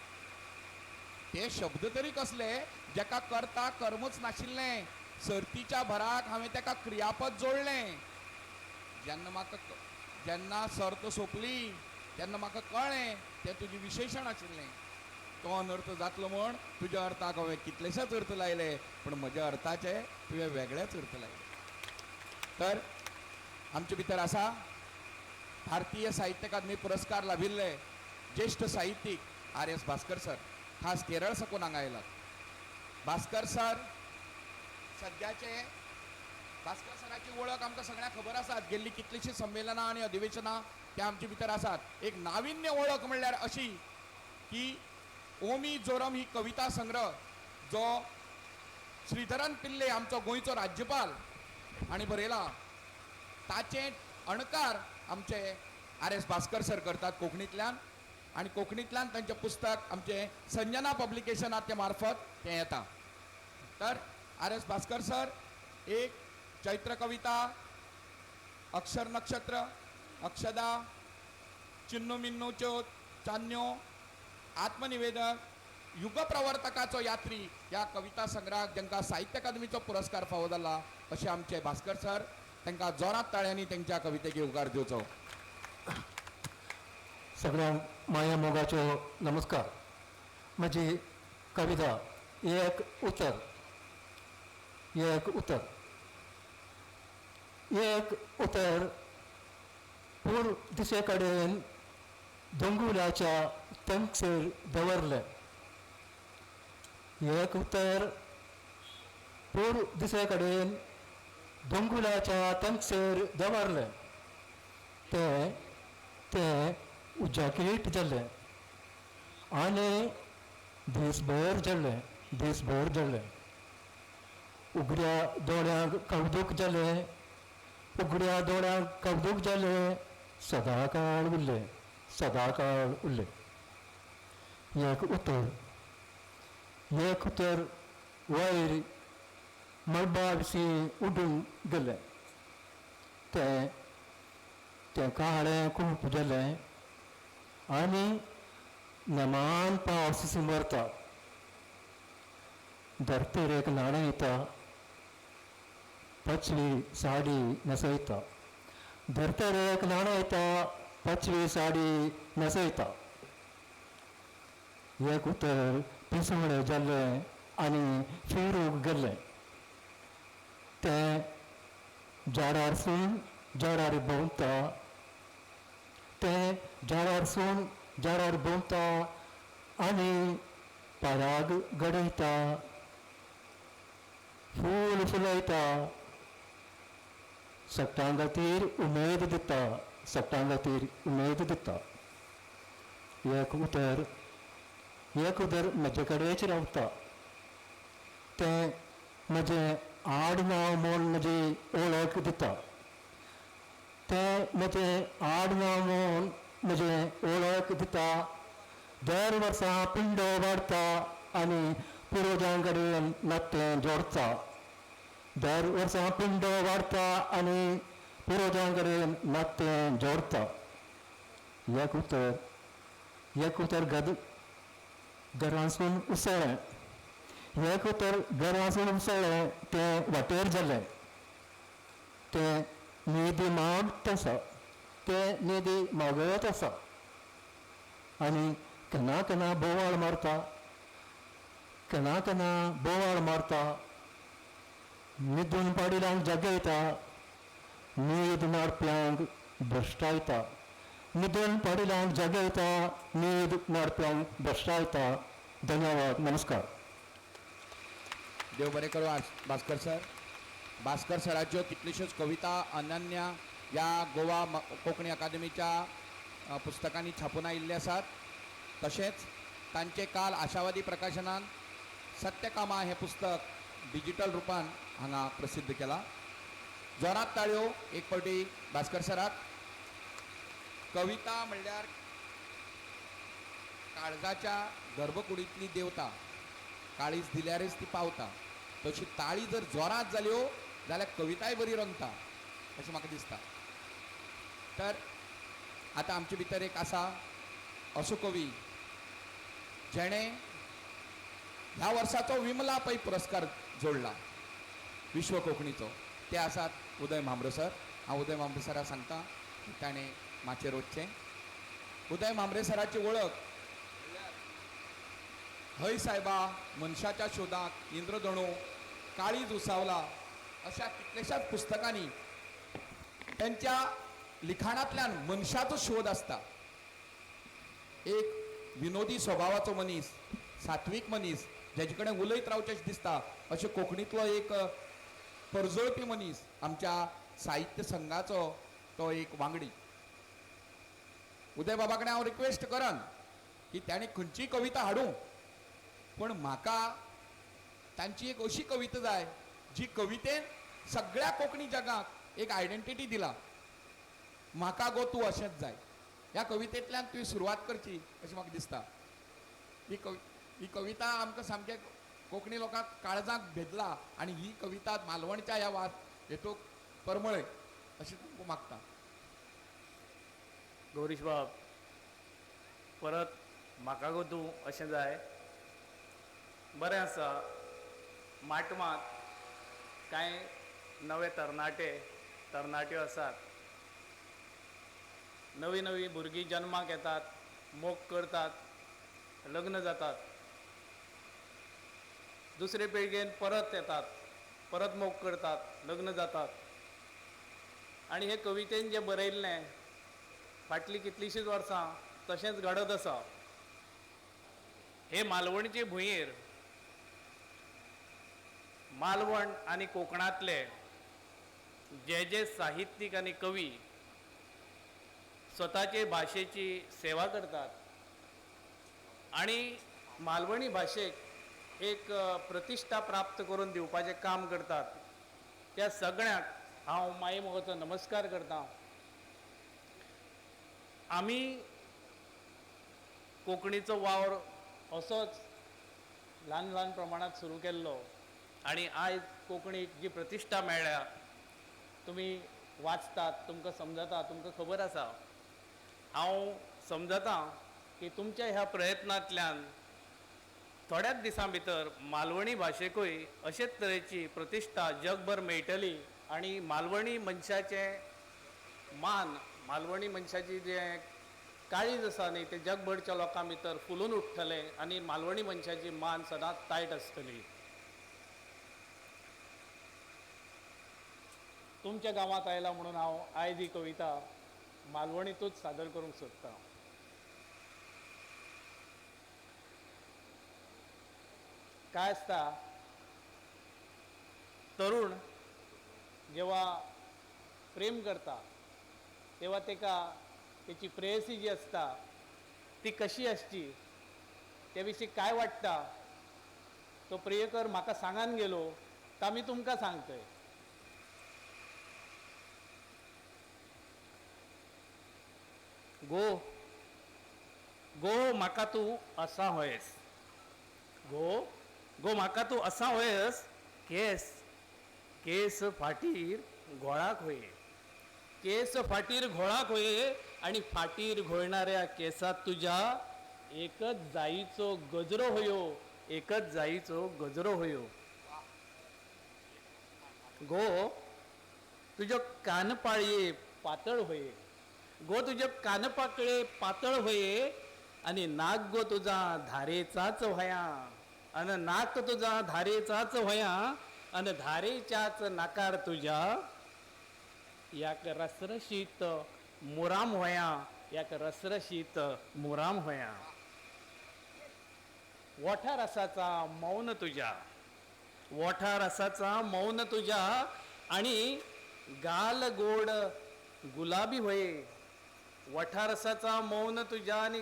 ते शब्द तरी कसले जेका करता कर्मच नाशिल्लें. सर्तीच्या भराक हांवें तेका क्रियापद जोडलें. जेन्ना म्हाका जेन्ना सर्त सोंपली तेन्ना म्हाका कळ्ळें तें तुजें विशेशण आशिल्लें. तो अनर्थ जातलो म्हण तुज्या अर्थाक हांवें कितलेशेच अर्थ लायले, पूण म्हज्या अर्थाचे तुवें वेगळेच अर्थ लायले. तर आमचे भितर आसा भारतीय साहित्य अकादमी पुरस्कार लाभिल्ले ज्येश्ठ साहित्यीक आर.एस. भास्कर सर, खास केरळ साकून हांगा आयलात. भास्कर सर सद्याचे, भास्कर सराची वळख आमकां सगळ्यांक खबर आसात. गेल्ली कितलीशीं संमेलनां आनी अधिवेशनां ते आमचे भितर आसात. एक नाविन्य वळख म्हणल्यार अशी की ओमी जोरम ही कविता संग्रह जो श्रीधरन पिल्ले आमचो गोंयचो राज्यपाल हांणी बरयला, ताचे अणकार आमचे आर.एस. भास्कर सर करतात कोंकणींतल्यान आनी कोंकणींतल्यान तांचें पुस्तक आमचें संजना पब्लिकेशनाच्या मार्फत तें येता. तर आर.एस. भास्कर सर एक चैत्र कविता, अक्षर नक्षत्र, अक्षदा, चिन्नू मिन्नूच्यो चान्न्यो, आत्मनिवेदन, युगप्रवर्तकाचो यात्री ह्या कविता संग्रहाक जांकां साहित्य अकादमीचो पुरस्कार फावो जाला अशे आमचे भास्कर सर, तांकां जोरात ताळ्यांनी तांच्या कवितेक येवकार दिवचो. सगळ्यांक माया मोगाचो नमस्कार. म्हजी कविता एक उतर, एक उतर, एक उतर पूर्व दिशे कडेन दोंगुलाच्या तेंगशेर दवरलें. एक उतर पूर्व दिशे कडेन दोंगुलाच्या तेंगशेर दवरलें. तें तें उज्जाकीट जालें आनी दीसभर जळ्ळें, दीसभर जळ्ळें. उगड्या दोळ्यांक कवदूक जालें, उगड्या दोळ्यांक कवदूक जालें, सदांकाळ उरलें, सदांकाळ उरलें. एक उतर, एक उतर वयर मळबा विशीं उडून गेलें. तें तें काळें खूब जालें आनी नेमान पावस सिमरता. धर्तरेक न्हाणयता, पाचवी साडी न्हेसयता. धर्तरेक न्हाणयता, पाचवी साडी न्हेसयता. एक उतर पिसवणें जालें आनी फिरूंक गेलें. तें झाडारसून झाडार भोंवता, तें झाडारसून झाडार भोंवता आनी पराग घडयता, फूल फुलयता, सगटां खातीर उमेद दिता, सगटां खातीर उमेद दिता. एक उतर, एक उतर म्हजे कडेच रावता. तें म्हजें आडनांव म्हूण म्हजी वळख दिता. तें म्हजें आडनांव म्हूण म्हजें वळख दिता. दर वर्सा पिंडो वाडटा आनी पुर्वजां कडेन नातें जोडटा. दर वर्सा पिंडो वाडटा आनी पुर्वजां कडेन नातें जोडटा. एक उतर, एक उतर गद घरांसून उसळ्ळें. एक उतर घरांसून उसळ्ळें, तें वाटेर जालें. तें निधी मागत आसा, तें निधी मागत आसा आनी केन्ना केन्ना बोवाळ मारता, केन्ना केन्ना बोवाळ मारता. न्हिदून पाडिल्यांक जागयता, न्हीद मारप्यांक भश्टायता. न्हिदून पाडिल्यांक जागयता, न्हीद मारप्यांक भश्टायता. धन्यवाद, नमस्कार. देव बरें करूं भास्कर सर. भास्कर सराच्यो कितल्योश्योच कविता अनन्या ह्या गोवा कोंकणी अकादेमीच्या पुस्तकांनी छापून आयिल्ले आसात. तशेंच तांचे काल आशावादी प्रकाशनान सत्यकामा हें पुस्तक डिजिटल रुपान हांगा प्रसिद्ध केलां. जोरात ताळयो एक फावटी भास्कर सराक. कविता म्हणल्यार काळजाच्या गर्भकुडींतली देवता, काळीज दिल्यारच ती पावता. तशी ताळी जर जोरात जाल्यो जाल्यार कविताय बरी रंगता अशें म्हाका दिसता. तर आतां आमचे भितर एक आसा असो कवी जेणें ह्या वर्साचो विमला पै पुरस्कार जोडला विश्व कोंकणीचो, ते आसात उदय म्हांबरो सर. हांव उदय म्हांबरे सराक सांगता की ताणें माचयेर वचचें. उदय म्हांबरे सराची वळख हय सायबा, मनशाच्या शोधाक, इंद्रधणू, काळीज उसावला अशा कितल्याशाच पुस्तकांनी त्यांच्या लिखाणांतल्यान मनशाचो शोध आसता. एक विनोदी स्वभावाचो मनीस, सात्वीक मनीस, जेचे कडेन उलयत रावचें अशें दिसता, अशें कोंकणींतलो एक परजळपी मनीस, आमच्या साहित्य संघाचो तो एक वांगडी. उदय बाबा कडेन हांव रिक्वेस्ट करन की ताणें खंयचीय कविता हाडूं, पूण म्हाका तांची एक अशी कविता जाय जी कवितेन सगळ्या कोंकणी जगाक एक आयडेंटिटी दिला. म्हाका गो तूं अशेंच जाय ह्या कवितेंतल्यान तुवें सुरवात करची अशें म्हाका दिसता. ही कविता आमकां सामकें कोंकणी लोकांक काळजाक भेदला आनी ही कविता मालवणच्या ह्या वाद हेतूक परमळय अशें तुमकां मागता. गौरीश बाब, परत म्हाका गो तूं अशें जाय. बरें आसा, माटवांत कांय नवे तरणाटे तरणाट्यो आसात, नवीं नवीं भुरगीं जन्माक येतात, मोग करतात, लग्न जातात, दुसरे पिळगेन परत येतात, परत मोग करतात, लग्न जातात. आनी हे कवितेन जें बरयल्लें फाटलीं कितलींशींच वर्सां तशेंच घडत आसा. हे मालवणचे भुंयेर मालवण आनी कोंकणांतले जे जे साहित्यीक आनी कवी स्वताचे भाशेची सेवा करतात आनी मालवणी भाशेक एक प्रतिश्ठा प्राप्त करून दिवपाचें काम करतात, त्या सगळ्यांक हांव माई मोगाचो नमस्कार करतां. आमी कोंकणीचो वावर असोच ल्हान ल्हान प्रमाणांत सुरू केल्लो आनी आयज कोंकणीक जी प्रतिश्ठा मेळ्ळ्या, तुमी वाचतात, तुमकां समजता, तुमकां खबर आसा. हांव समजतां की तुमच्या ह्या प्रयत्नांतल्यान थोड्याच दिसां भितर मालवणी भाशेकूय अशेच तरेची प्रतिश्ठा जगभर मेळटली आनी मालवणी मनशाचें मान, मालवणी मनशाची जें काळीज आसा न्ही, तें जगभरच्या लोकां भितर फुलून उठ्ठलें आनी मालवणी मनशाची मान सदांच तायट आसतली. तुमच्या गांवांत आयला म्हणून हांव आयज ही कविता मालवणीतूच सादर करूंक सोदतां. काय आसता, तरुण जेव्हा प्रेम करता तेव्हा तेका तेची प्रेयसी जी आसता ती कशी आसची ते विशीं काय वाटता, तो प्रियकर म्हाका सांगान गेलो तो आमी तुमकां सांगतय. गो गो म्हाका तूं असा होयस, गो गो म्हाका तूं असा होयस, केस केस फाटीर घोळाक होये, केस फाटीर घोळाक होये आनी फाटीर घोळणाऱ्या केसात तुज्या एकच जाईचो गजरो होयो, एकच जाईचो गजरो होयो. गो तुज्यो कानपाळये पातळ होये, गो तुज्यो कानपाकळे पातळ होये आनी नाक गो तुजा धारेचाच व्हया, आनी नाक तुजा धारेचाच व्हया आनी धारेच्याच नाकार तुज्या याक रसरशीत मुराम व्हया, याक रसरशीत मुराम व्हया. वोठा रसाचा मौन तुज्या, वोठा रसाचा मौन तुज्या आणि गाल गोड गुलाबी होये, वठा रसाचा मौन तुज्या आणि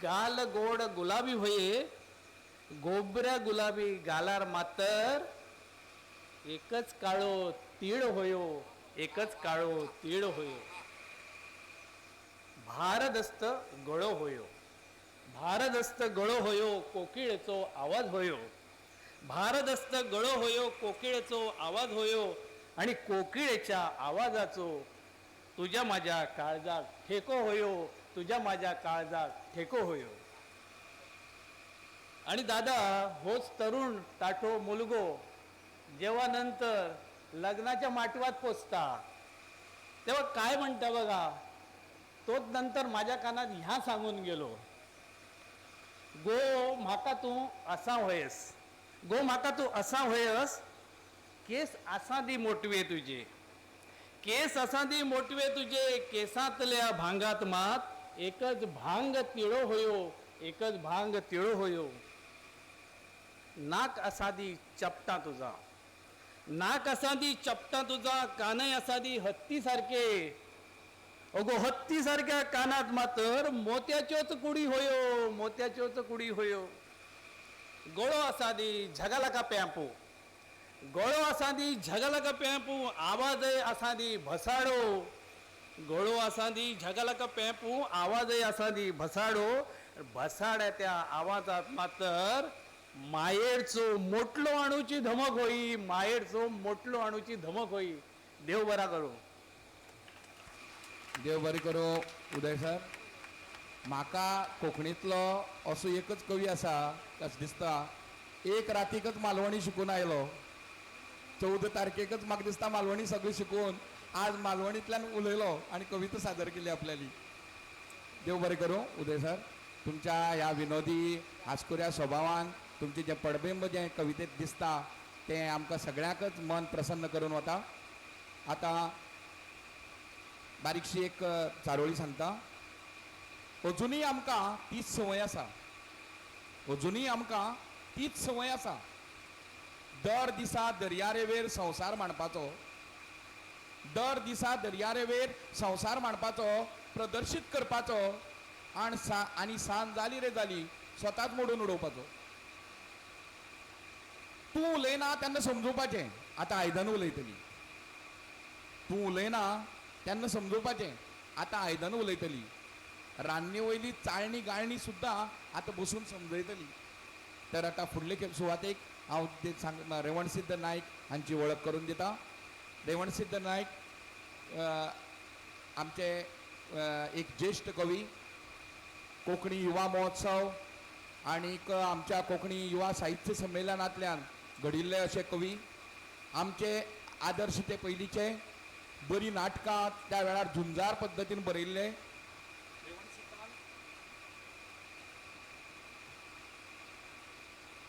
गाल गोड गुलाबी होये, गोबऱ्या गुलाबी गालार मातर एकच काळो तीळ होयो, एकच काळो तीळ होयो. भारदस्त गळो होयो, भारदस्त गळो होयो कोकिळेचो आवाज होयो, भारदस्त गळो होयो कोकिळेचो आवाज होयो आणि कोकिळेच्या आवाजाचो तुज्या माझ्या काळजाक ठेको होयो, तुज्या माझ्या काळजाक ठेको होयो. आणि दादा होच तरुण ताठो मुलगो जेव्हा नंतर लग्नाच्या माटवात पोचता तेव्हा काय म्हणता बघा, तोच नंतर माझ्या कानात ह्या सांगून गेलो, गो म्हाका तूं असा होयस, गो म्हाका तूं असा होयस, केस आसा दी मोटवे तुजे, केस आसा दी मोटवे तुजे, केसांतल्या भांगात मात एकच भांग तिळो होयो, एकच भांग तिळो होयो. नाक आसा दी चपटा तुजा, नाक आसा दी चपटा तुजा, कानय आसा दी हत्ती सारके, अगो हत्ती सारक्या कानात मातर मोत्याच्योच कुडी होयो, मोत्याच्योच कुडी होयो. गळो आसा दी झगलका प्यापू, गळो आसा दी झगलका पेंपू, आवाजय आसा दी भसाडो, गळो आसा दी झगलका पेंपू, आवाजय आसा दी भसाडो. भसाड्या त्या आवाजात मातर मायेरचो मोटलो आणूची धमक होई, मायेरचो मोटलो आणूची धमक होई. देव बरा करूं. देव बरें करूं उदय सर. म्हाका कोंकणींतलो असो एकच कवी आसा अशें दिसता, एक रातीकच मालवणी शिकून आयलो, 14 तारखेकच म्हाका दिसता मालवणी सगळी शिकून आज मालवणींतल्यान उलयलो आनी कविता सादर केली आपल्याली. देव बरें करूं उदय सर. तुमच्या ह्या विनोदी हांसकुऱ्या स्वभावान तुमचें जें पडबिंब जें कवितेंत दिसता तें आमकां सगळ्यांकच मन प्रसन्न करून वता. आतां बारीकशी एक चारोळी सांगता. अजुनूय आमकां तीच संवय आसा, अजुनूय आमकां तीच संवय आसा, दर दिसा दर्या रेंवेर संवसार मांडपाचो, दर दिसा दर्या रेंवेर संवसार मांडपाचो, प्रदर्शीत करपाचो आनी सांज जाली रे जाली स्वताच मोडून उडोवपाचो. तूं उलयना तेन्ना समजुपाचें आतां आयदन उलयतली, तूं उलयना तेन्ना समजुपाचें आतां आयदन उलयतली, रान्नी वयली चाळणी गाळणी सुद्दां आतां बसून समजयतली. तर आतां फुडले सुवातेक हांव सांग रेवणसिद्ध नायक हांची वळख करून दिता. रेवणसिद्ध नायक आमचे एक ज्येश्ठ कवी, कोंकणी युवा महोत्सव आनीक आमच्या कोंकणी युवा साहित्य संमेलनांतल्यान घडिल्ले अशे कवी. आमचे आदर्श ते पयलींचे, बरीं नाटकां त्या वेळार झुंजार पद्दतीन बरयल्ले.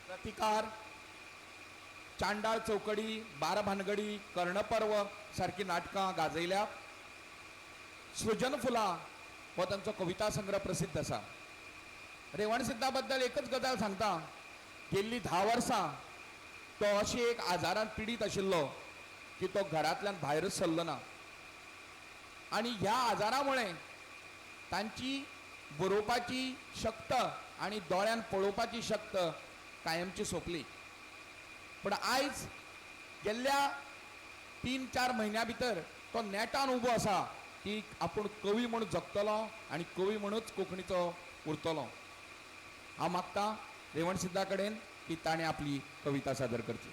प्रतिकार, चांडाळ चौकडी, बारा भानगडी, कर्णपर्व सारखी नाटकां गाजयल्या. सृजन फुलां हो तांचो कविता संग्रह प्रसिद्ध आसा. रेवणसिद्धा बद्दल एकच गजाल सांगता, गेल्ली 10 वर्सां तो अशी एक आजारान पिडीत आशिल्लो की तो घरांतल्यान भायरच सरलो ना आनी ह्या आजारा मुळे तांची बरोवपाची शक्त आनी दोळ्यान पळोवपाची शक्त कायमची सोंपली. पूण आयज गेल्ल्या 3-4 म्हयन्या भितर तो नेटान उबो आसा की आपूण कवी म्हूण जगतलो आनी कवी म्हणूच कोंकणीचो उरतलो. हांव मागता रेवणसिद्धा कडेन की ताणें आपली कविता सादर करची.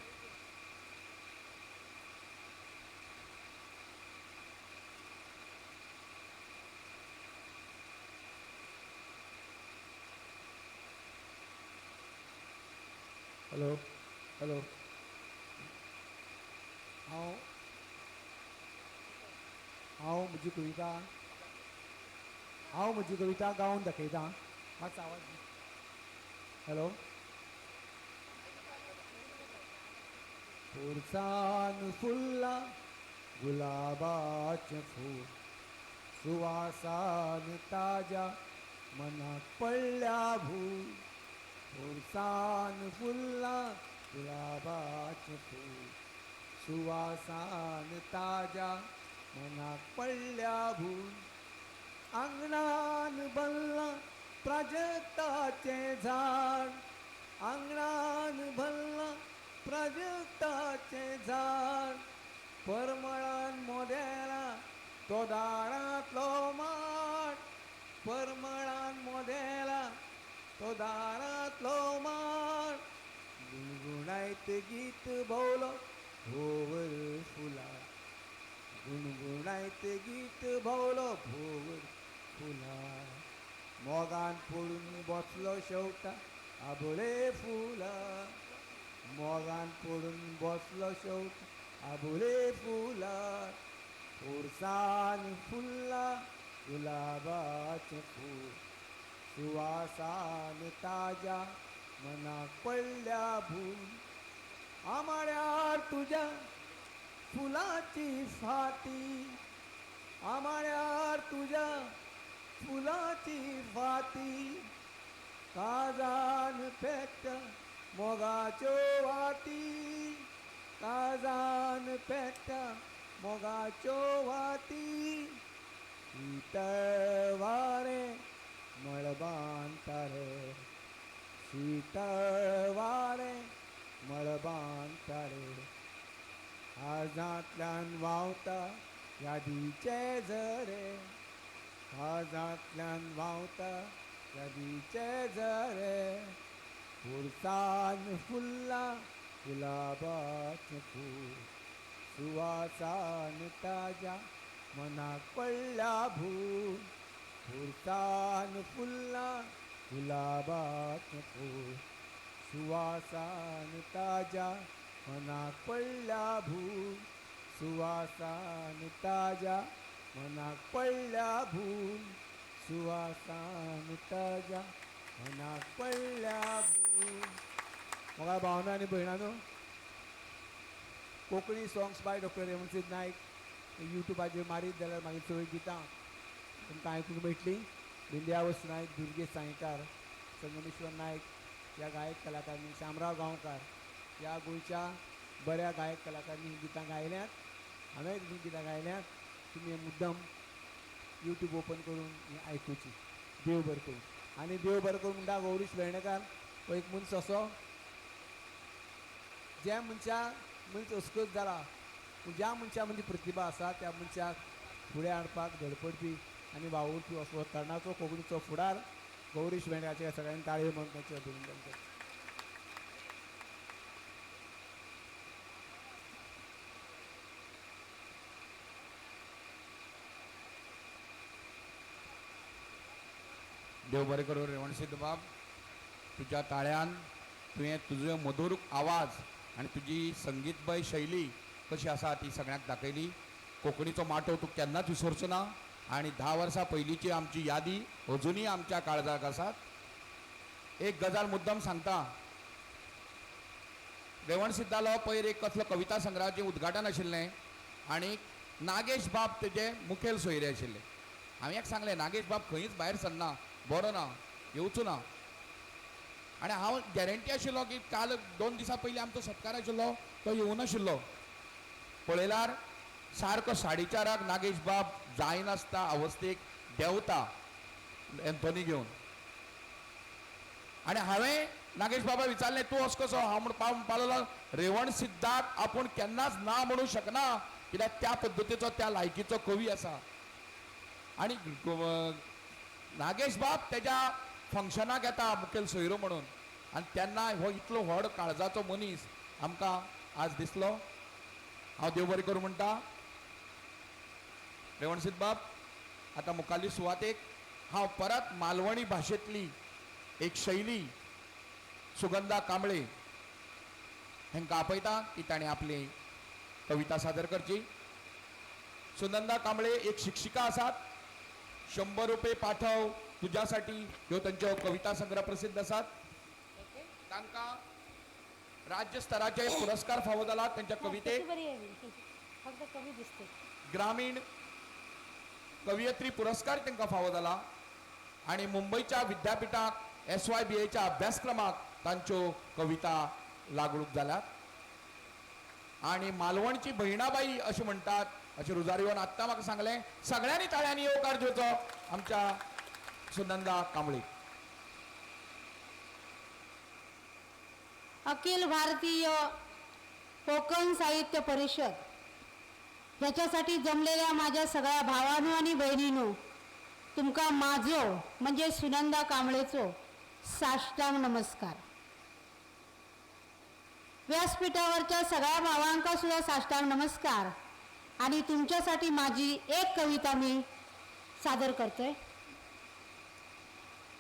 हॅलो हॅलो, हांव हांव म्हजी कविता हांव म्हजी कविता गावन दाखयता. मातसो आवाज. हॅलो. पोरसान फुल्लां गुलाबाचें फूल, सुवासान ताज्या मनाक पडल्या भूल. पोरसान फुल्लां गुलाबाचें फूल, सुवासान ताज्या मनाक पडल्या भूल. आंगणान भल्लां प्राजक्ताचें झाड, आंगणान भल्लां प्राजक्ताचें झाड, परमळान मोदेला तो दारांतलो माड, परमळान मोदेला तो दारांतलो माड. गुणगुणायत गीत भोवलो भोवर फुला, गुणगुणायत गीत भोवलो भोवर फुला. मोगान पडून बसलो शेवटा आबोले फुला, मोगान पडून बसलो शेवटा आबोले फुला. पोरसान फुल्लां गुलाबाचें फूल, सुवासान ताज्या मनाक पडल्या भूल. आमाड्यार तुज्या फुलाची फाती, आमाड्यार तुज्या फुलाची फाती, काळजान पेट्टा मोगाच्यो वाती, काळजान पेट्टा मोगाच्यो वाती, शीतळ वारें मळबान तारे, शीतळ वारें मळबान तारे, काळजांतल्यान व्हांवता यादीचे झरे, काळजांतल्यान व्हांवता यादीचे झरे, पुरसान फुल्लां गुलाबाचें फूल, सुवासान ताज्या मनाक पडल्या भूल, पुरसान फुल्लां गुलाबाचें फूल, सुवासान ताज्या मनाक पडल्या भूल, सुवासान ताज्या मनाक पडल्या भूल, सुवासान ताज्या मनाक पडल्या भूल. मोगा भावना आनी भयणानो, Konkani songs by doctor Revansiddh Naik युट्यूबाचेर मारीत जाल्यार मागीर चड गितां तुमकां आयकूंक मेळटलीं. बिंद्यावस नायक, दुर्गेश सायकार, संगमेश्वर नायक ह्या गायक कलाकारांनी, शामराव गांवकार ह्या गोंयच्या बऱ्या गायक कलाकारांनी हीं गितां गायल्यांत. हांवें हीं गितां गायल्यांत. तुमी मुद्दम युट्यूब ओपन करून हीं आयकुची. देव बरें करूं. आनी देव बरें करूं म्हणटा गौरीश वेर्णेकार हो एक मनीस असो ज्या मनशाक मनीस अस्कत जाला, पूण ज्या मनशा मदीं प्रतिभा आसा त्या मनशाक फुडें हाडपाक धडपडपी आनी वावुरपी असो तरणाचो कोंकणीचो फुडार गौरीश वेर्णेकाराचें सगळ्यांनी ताळयो मारून तांचें अभिनंदन करचें. देव बरें करूं रेवणसिद्ध बाब, तुज्या ताळ्यान तुवें तुजो मधुर आवाज आनी तुजी संगीतमय शैली कशी आसा ती सगळ्यांक दाखयली. कोंकणीचो माटोव तूं केन्नाच विसरचो ना आनी 10 वर्सां पयलींची आमची यादी अजुनूय आमच्या काळजाक आसात. एक गजाल मुद्दम सांगता, रेवणसिद्धालो पयर एक कसलो कविता संग्रहाचें उद्घाटन आशिल्लें आनी नागेश बाब तेजे मुखेल सोयरे आशिल्ले. हांवें एक सांगलें, नागेश बाब खंयच भायर सरना, बरो ना, येवचो ना. आनी हांव गॅरंटी आशिल्लो की काल 2 दिसां पयलीं आमचो सत्कार आशिल्लो तो येवनाशिल्लो. पळयल्यार सारको 4:30 नागेश बाब जायनासता अवस्थेक देंवता एन्थोनी घेवन. आनी हांवें नागेश बाबा विचारलें, तूं असो कसो? हांव म्हणपाक रेवणसिद्धाक आपूण केन्नाच ना म्हणूं शकना, कित्याक त्या पद्दतीचो त्या लायकीचो कवी आसा. आनी नागेश बाब तेज्या फंक्शनाक येता मुखेल सोयरो म्हणून, आनी तेन्ना हो इतलो व्हड काळजाचो मनीस आमकां आज दिसलो. हांव देव बरें करूं म्हणटा रेवणसिद्ध बाब. आतां मुखाल्ली सुवातेक हांव परत मालवणी भाशेंतली एक शैली सुगंधा कांबळे हांकां आपयता की ताणें आपली कविता सादर करची. सुनंदा कांबळे एक शिक्षिका आसात. 100 रुपये पाठव तुज्यासाठी ह्यो तांच्यो कविता संग्रह प्रसिद्ध आसात. तांकां राज्य स्तराचे पुरस्कार फावो जाला तांच्या कवितेक. ग्रामीण कवयित्री पुरस्कार तांकां फावो जाला आनी मुंबयच्या विद्यापिठाक SYBAच्या अभ्यासक्रमाक तांच्यो कविता लागणूक जाल्यात. आनी मालवणची बहिणाबाई अशें म्हणटात अशें रुजारियोन आत्तां म्हाका सांगलें. सगळ्यांनी ताळ्यांनी येवकार दिवचो आमच्या सुनंदा कांबळे. अखिल भारतीय कोकण साहित्य परिषद ह्याच्यासाठी जमलेल्या माझ्या सगळ्या भावानो आणि बहिणीनो, तुमका माझो म्हणजे सुनंदा कांबळेचो साष्टांग नमस्कार. व्यासपीठावरच्या सगळ्या भावांका सुद्धा साष्टांग नमस्कार. आणि तुमच्यासाठी माझी एक कविता मी सादर करतोय.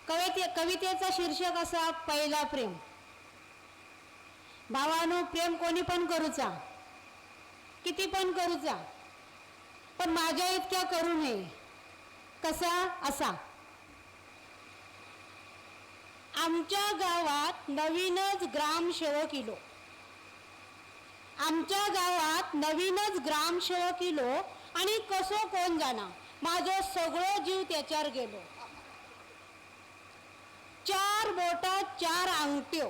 कवितेचं शीर्षक असा पहिला प्रेम. भावानो, प्रेम कोणी पण करूचा, किती पण करूचा, पण माझ्या इतक्या करू नये. कसा असा, आमच्या गावात नवीनच ग्रामसेवक इलो. आमच्या गावात नवीनच ग्रामसेवक इलो आणि कसो कोण जाणा माझो सगळो जीव त्याच्यार गेलो. चार बोटात चार आंगट्यो,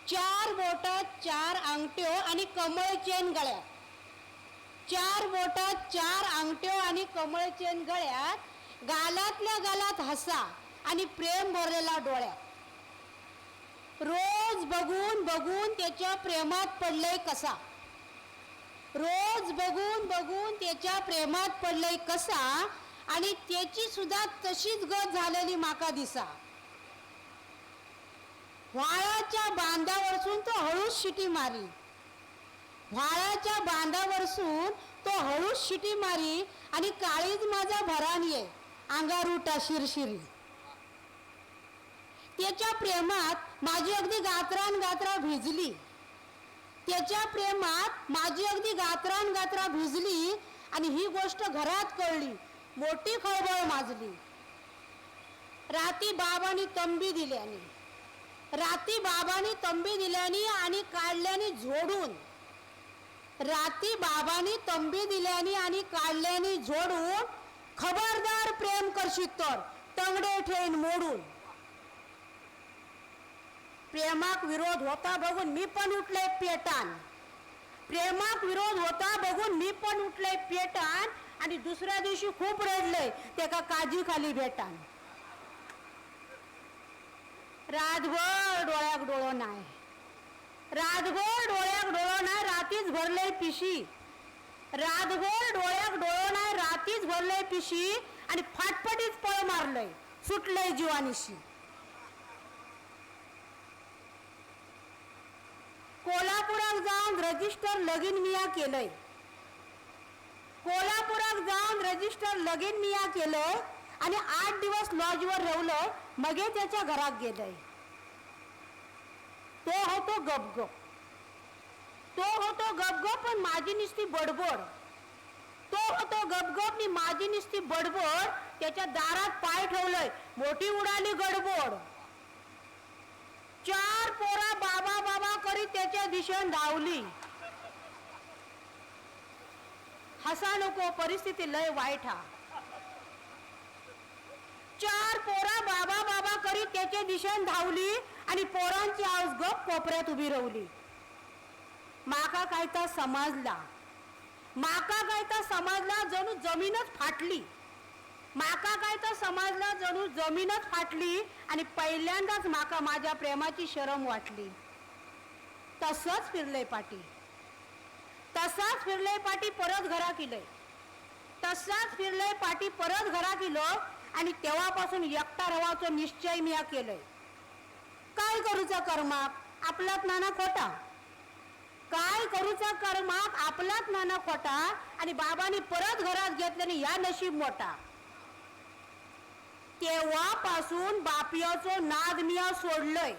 चार बोटात चार आंगट्यो आणि कमळ चेन गळ्यात. चार बोटात चार आंगट्यो आणि कमळ चेन गळ्यात, गालातल्या गालात हसा आणि प्रेम भरलेला डोळ्यात. रोज बघून बघून त्याच्या प्रेमात पडलंय कसा, रोज बघून बघून त्याच्या प्रेमात पडलंय कसा, आणि त्याची सुद्धा तशीच गत झालेली माका दिसा. व्हाळाच्या बांधावरसून तो हळूच शिटी मारी, व्हाळाच्या बांधावरसून तो हळूच शिटी मारी, आणि काळीज माझा भरान ये अंगारुटा शिरशिरी. त्याच्या प्रेमात माझी अगदी गात्रान गात्रा भिजली, त्याच्या प्रेमात माझी अगदी गात्रान गात्रा भिजली, आणि ही गोष्ट घरात कळली, मोठी खळबळ माजली. राती बाबांनी तंबी दिल्यानी, राती बाबांनी तंबी दिल्यानी आणि काढल्यानी झोडून, राती बाबांनी तंबी दिल्यानी आणि काढल्यानी झोडून, खबरदार प्रेम करशीत तर तंगडे ठेवीन मोडून. प्रेमाक विरोध होता बघून मी पण उठले पेटान, प्रेमाक विरोध होता बघून मी पण उठले पेटान, आणि दुसऱ्या दिवशी खूप रडले तेका काजी खाली भेटान. रातभर डोळ्याक डोळो नाही, रातभर डोळ्याक डोळो नाही, रातीच भरले पिशी, रातभर डोळ्याक डोळो नाही, रातीच भरले पिशी, आणि फाटफटीच पळ मारलंय, सुटलंय जीवानिशी. कोल्हापुराक जाऊन रजिस्टर लगीन मिया केलंय, कोल्हापुराक जाऊन रजिस्टर लगीन मिया केलंय, आणि 8 दिवस लॉजवर रावलंय, मगे त्याच्या घरात गेलंय. तो होतो गपगप, तो होतो गपगप, पण माझी नुसती बडबड. तो होतो गपगप आणि माझी नुसती बडबड, त्याच्या दारात पाय ठेवलंय, मोठी उडाली गडबड. चार पोरा बाबा बाबा करीत त्याच्या दिशेन धावली. हसा नको, परिस्थिती लय वाईट हा. चार पोरा बाबा बाबा करीत त्याच्या दिशेन धावली, आणि पोरांची आऊस गप कोपऱ्यात उभी रावली. माका काय तर समजला, माका काय तर समजला, जणू जमीनच फाटली. माका काय तर समजला, जणू जमीनच फाटली, आणि पहिल्यांदाच माका माझ्या प्रेमाची शरम वाटली. तसंच फिरलंय पाटी, तसाच फिरलंय पाटी, परत घरा केलंय, तसाच फिरलंय पाटी, परत घरा केलं, आणि तेव्हापासून एकटा रवाचो निश्चय मी केलंय. काय करूचा कर्माक आपलाच नाना खोटा, काय करूचा कर्माक आपलाच नाना खोटा, आणि बाबांनी परत घरात घेतल्याने या नशीब मोठा. तेव्हापासून बापियाचो नाद मिया सोडलंय,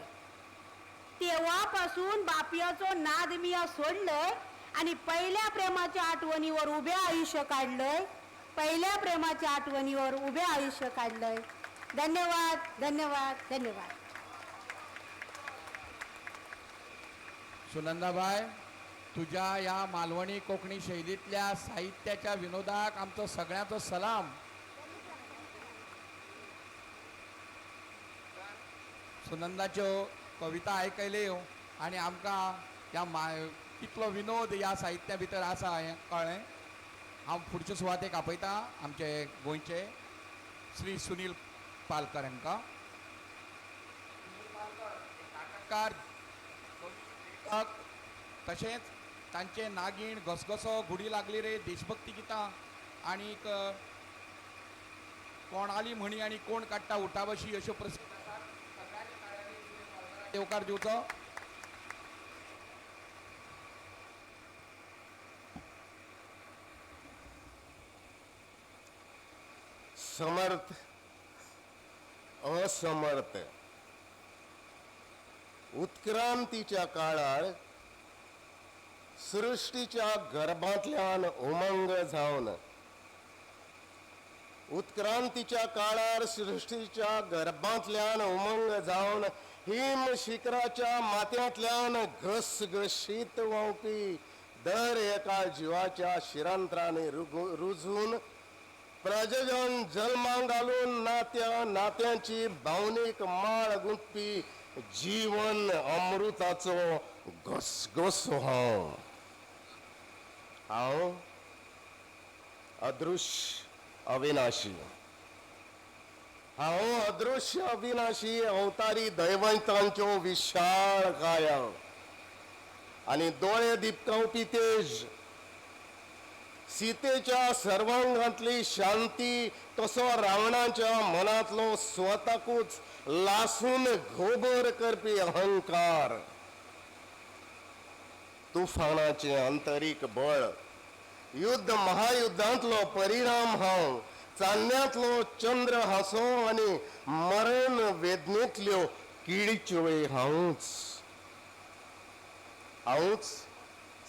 तेव्हापासून बापियाचो नाद मिया सोडलंय, आणि पहिल्या प्रेमाच्या आठवणीवर उभे आयुष्य काढलंय, पहिल्या प्रेमाच्या आठवणीवर उभे आयुष्य काढलंय. धन्यवाद, धन्यवाद, धन्यवाद. सुनंदाबाय, तुझ्या ह्या मालवणी कोंकणी शैलीतल्या साहित्याच्या विनोदाक आमचो सगळ्यांचो सलाम. सुनंदाच्यो कविता आयकल्यो आनी आमकां ह्या कितलो विनोद ह्या साहित्या भितर आसा हें कळ्ळें. हांव फुडचे सुवातेक आपयता आमचे गोंयचे श्री सुनील पालकर हांकां. नाटककार, तशेंच तांचे नागीण, घसघसो, घुडी लागली रे, देशभक्ती गितां आनीक कोण आली म्हणी आनी कोण काडटा उठाबशी अश्यो प्रसिद्ध आसात. सगळ्यांनी ताळ्यांनी येवकार दिवचो. समर्थ असमर्थ उत्क्रांतीच्या काळार सृष्टीच्या गर्भांतल्यान उमंग जावन, उत्क्रांतीच्या काळार सृष्टीच्या गर्भांतल्यान उमंग जावन हिम शिखराच्या माथ्यांतल्यान घसघशीत व्हांवपी दर एका जिवाच्या शिरांतरांनी रुजून प्रजजन जल्माक घालून नात्या नात्यांची भावनीक माळ गुंतपी जीवन अमृताचो घसघसो हांव. हांव अदृश्य अविनाशी. हांव अदृश्य अविनाशी अवतारी दैवतांच्यो विशाळ काया आनी दोळे दिपकावपी तेज, सीतेच्या सर्वांगांतली शांती तसो रावणाच्या मनांतलो स्वताकूच लासून गोबर करपी अहंकार, तुफानाचें आंतरीक बळ, युद्ध महायुद्धांतलो परिणाम हांव, चान्न्यांतलो चंद्र हांसो आनी मरण वेदनेंतल्यो किळच्योय हांवूच. हांवूच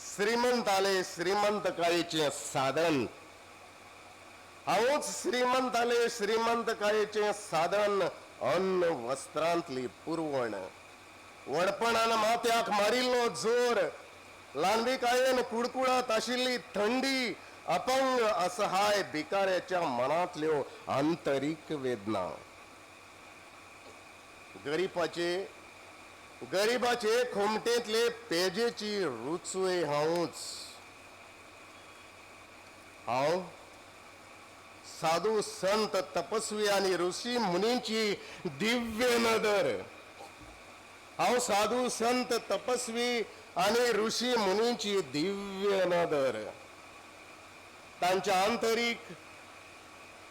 श्रीमंताले श्रीमंतकायेचें साधन. हांवूच श्रीमंताले श्रीमंतकायेचें साधन, अन्न वस्त्रांतली पुरवण, व्हडपणान माथ्याक मारिल्लो जोर, ल्हानविकायेन कुडकुडत आशिल्ली थंडी, अपंग असहाय भिकाऱ्याच्या मनांतल्यो आंतरीक वेदना, गरिबाचे खोमटेंतले पेजेची रुचूय हांवूच. हांव साधू संत तपस्वी आनी ऋषी मुनींची दिव्य नदर. हांव साधू संत तपस्वी आनी ऋषी मुनींची दिव्य नदर. तांच्या आंतरीक,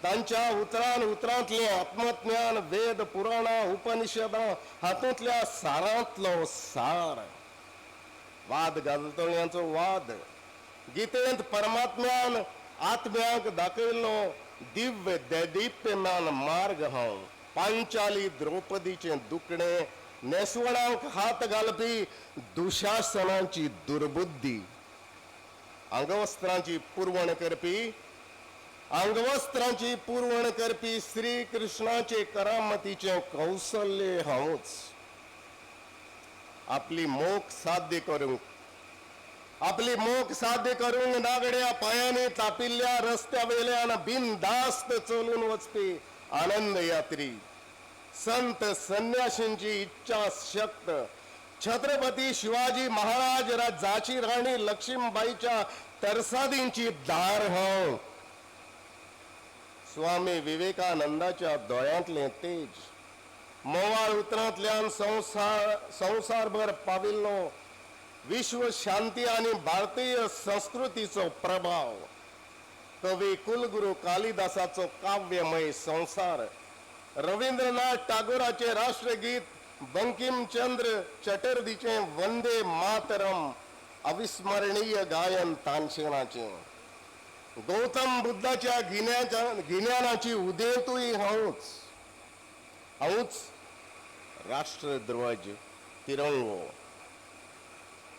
तांच्या उतरान उतरांतलें आत्मज्ञान, वेद पुराणां उपनिषदां हातूंतल्या सारांतलो सार, वाद घालतल्यांचो वाद, गीतेंत परमात्म्यान आत्म्याक दाखयल्लो दिव्य दैदिप्यमान मार्ग हांव, पांचाली द्रौपदीचें दुखणें, नेसवणाक हात घालपी दुशासनाची दुर्बुद्धी, आंगवस्त्रांची पुरवण करपी आंगवस्त्रांची पुरवण करपी श्री कृष्णाचे करामतीचें कौशल्य हांवूच. आपली मोख साध्य करूंक, आपली मोख साध्य करूंक नागड्या पांयांनी तापिल्ल्या रस्त्या वेल्यान बिनधास्त चलून वचपी आनंद यात्री, संत संन्याशींची इच्छा शक्त, छत्रपती शिवाजी महाराज झाशी राणी लक्ष्मीबाईच्या तरसादींची धार हांव, स्वामी विवेकानंदाच्या दोळ्यांतलें तेज, मोवाळ उतरांतल्यान संवसारभर पाविल्लो विश्व शांती आनी भारतीय संस्कृतीचो प्रभाव, कवी कुलगुरू कालिदासाचो काव्यमय संवसार, रवींद्रनाथ टागोराचें राष्ट्रगीत, बंकिमचंद्र चटर्जीचें वंदे मातरम अविस्मरणीय गायन तानसेनाचें, गौतम बुद्धाच्या गिन्यानाची उदेंतूय हांवूच. हांवूच राष्ट्रध्वज तिरंगो.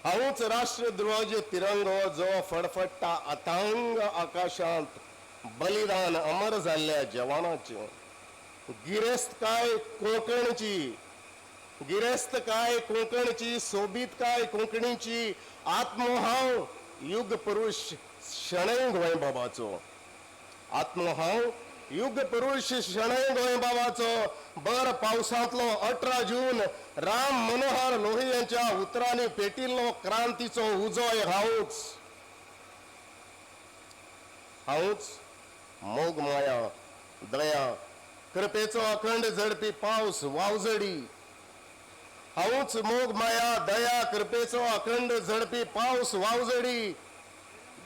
हांवूच राष्ट्रध्वज तिरंगो जो फडफडटा अथांग आकाशांत बलिदान अमर जाल्ल्या जवानाचें. गिरेस्तकाय कोंकणची, गिरेस्तकाय कोंकणची, सोबीतकाय कोंकणीची, आत्महांव युग पुरुष शणै गोंयबाबाचो. आत्महांव युग पुरुष शणै गोंयबाबाचो. बर पावसांतलो 18 जून राम मनोहर लोहियांच्या उतरांनी पेटिल्लो क्रांतीचो उजोय हांवूच. हांवूच मोग माया दया कृपेचो अखंड झडपी पावस वावझडी. हांवूच मोग माया दया कृपेचो अखंड झडपी पावस वावझडी,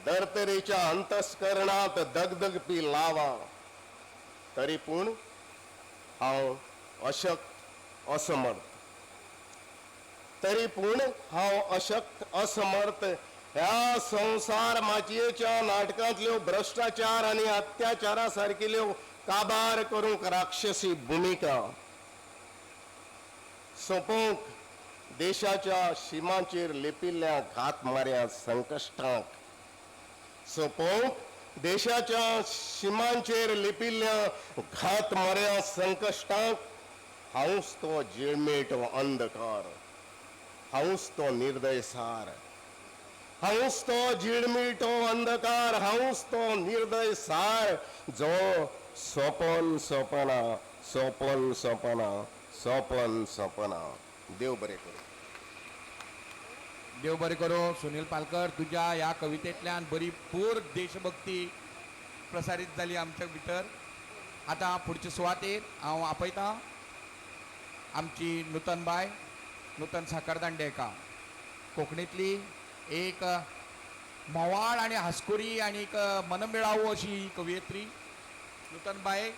धर्तरेच्या अंतस्करणांत दगदगपी लावा. तरी पूण हांव अशक्त असमर्थ, तरी पूण हांव अशक्त असमर्थ. ह्या संवसार माचयेच्या नाटकांतल्यो भ्रश्टाचार आनी अत्याचारा सारकिल्यो काबार करूंक राक्षसी भुमिका सोंपोवंक देशाच्या शिमांचेर लिपिल्ल्या घातमाऱ्या संकश्टांक सोंपोवंक देशाच्या शिमांचेर लिपिल्ल्या घातमाऱ्या संकश्टांक हांवूच तो जिळमेटो अंधकार, हांवूच तो निर्दय सार, हांवूच तो जिळमिटो अंधकार, हांवूच तो निर्दय सार, जो सोंपन सोंपना, सोंपन सोंपना, सोंपन सोंपना. देव बरें करूं. देव बरें करूं सुनील पालकर. तुज्या ह्या कवितेंतल्यान बरी पूर देशभक्ती प्रसारीत जाली आमच्या भितर. आतां फुडचे सुवातेर हांव आपयतां आमची नूतन बाय, नूतन साखरदांडेका, कोंकणींतली एक म्होंवाळ आनी हांसकुरी आनी एक मनमिळावू अशी कवयित्री. नूतन बाय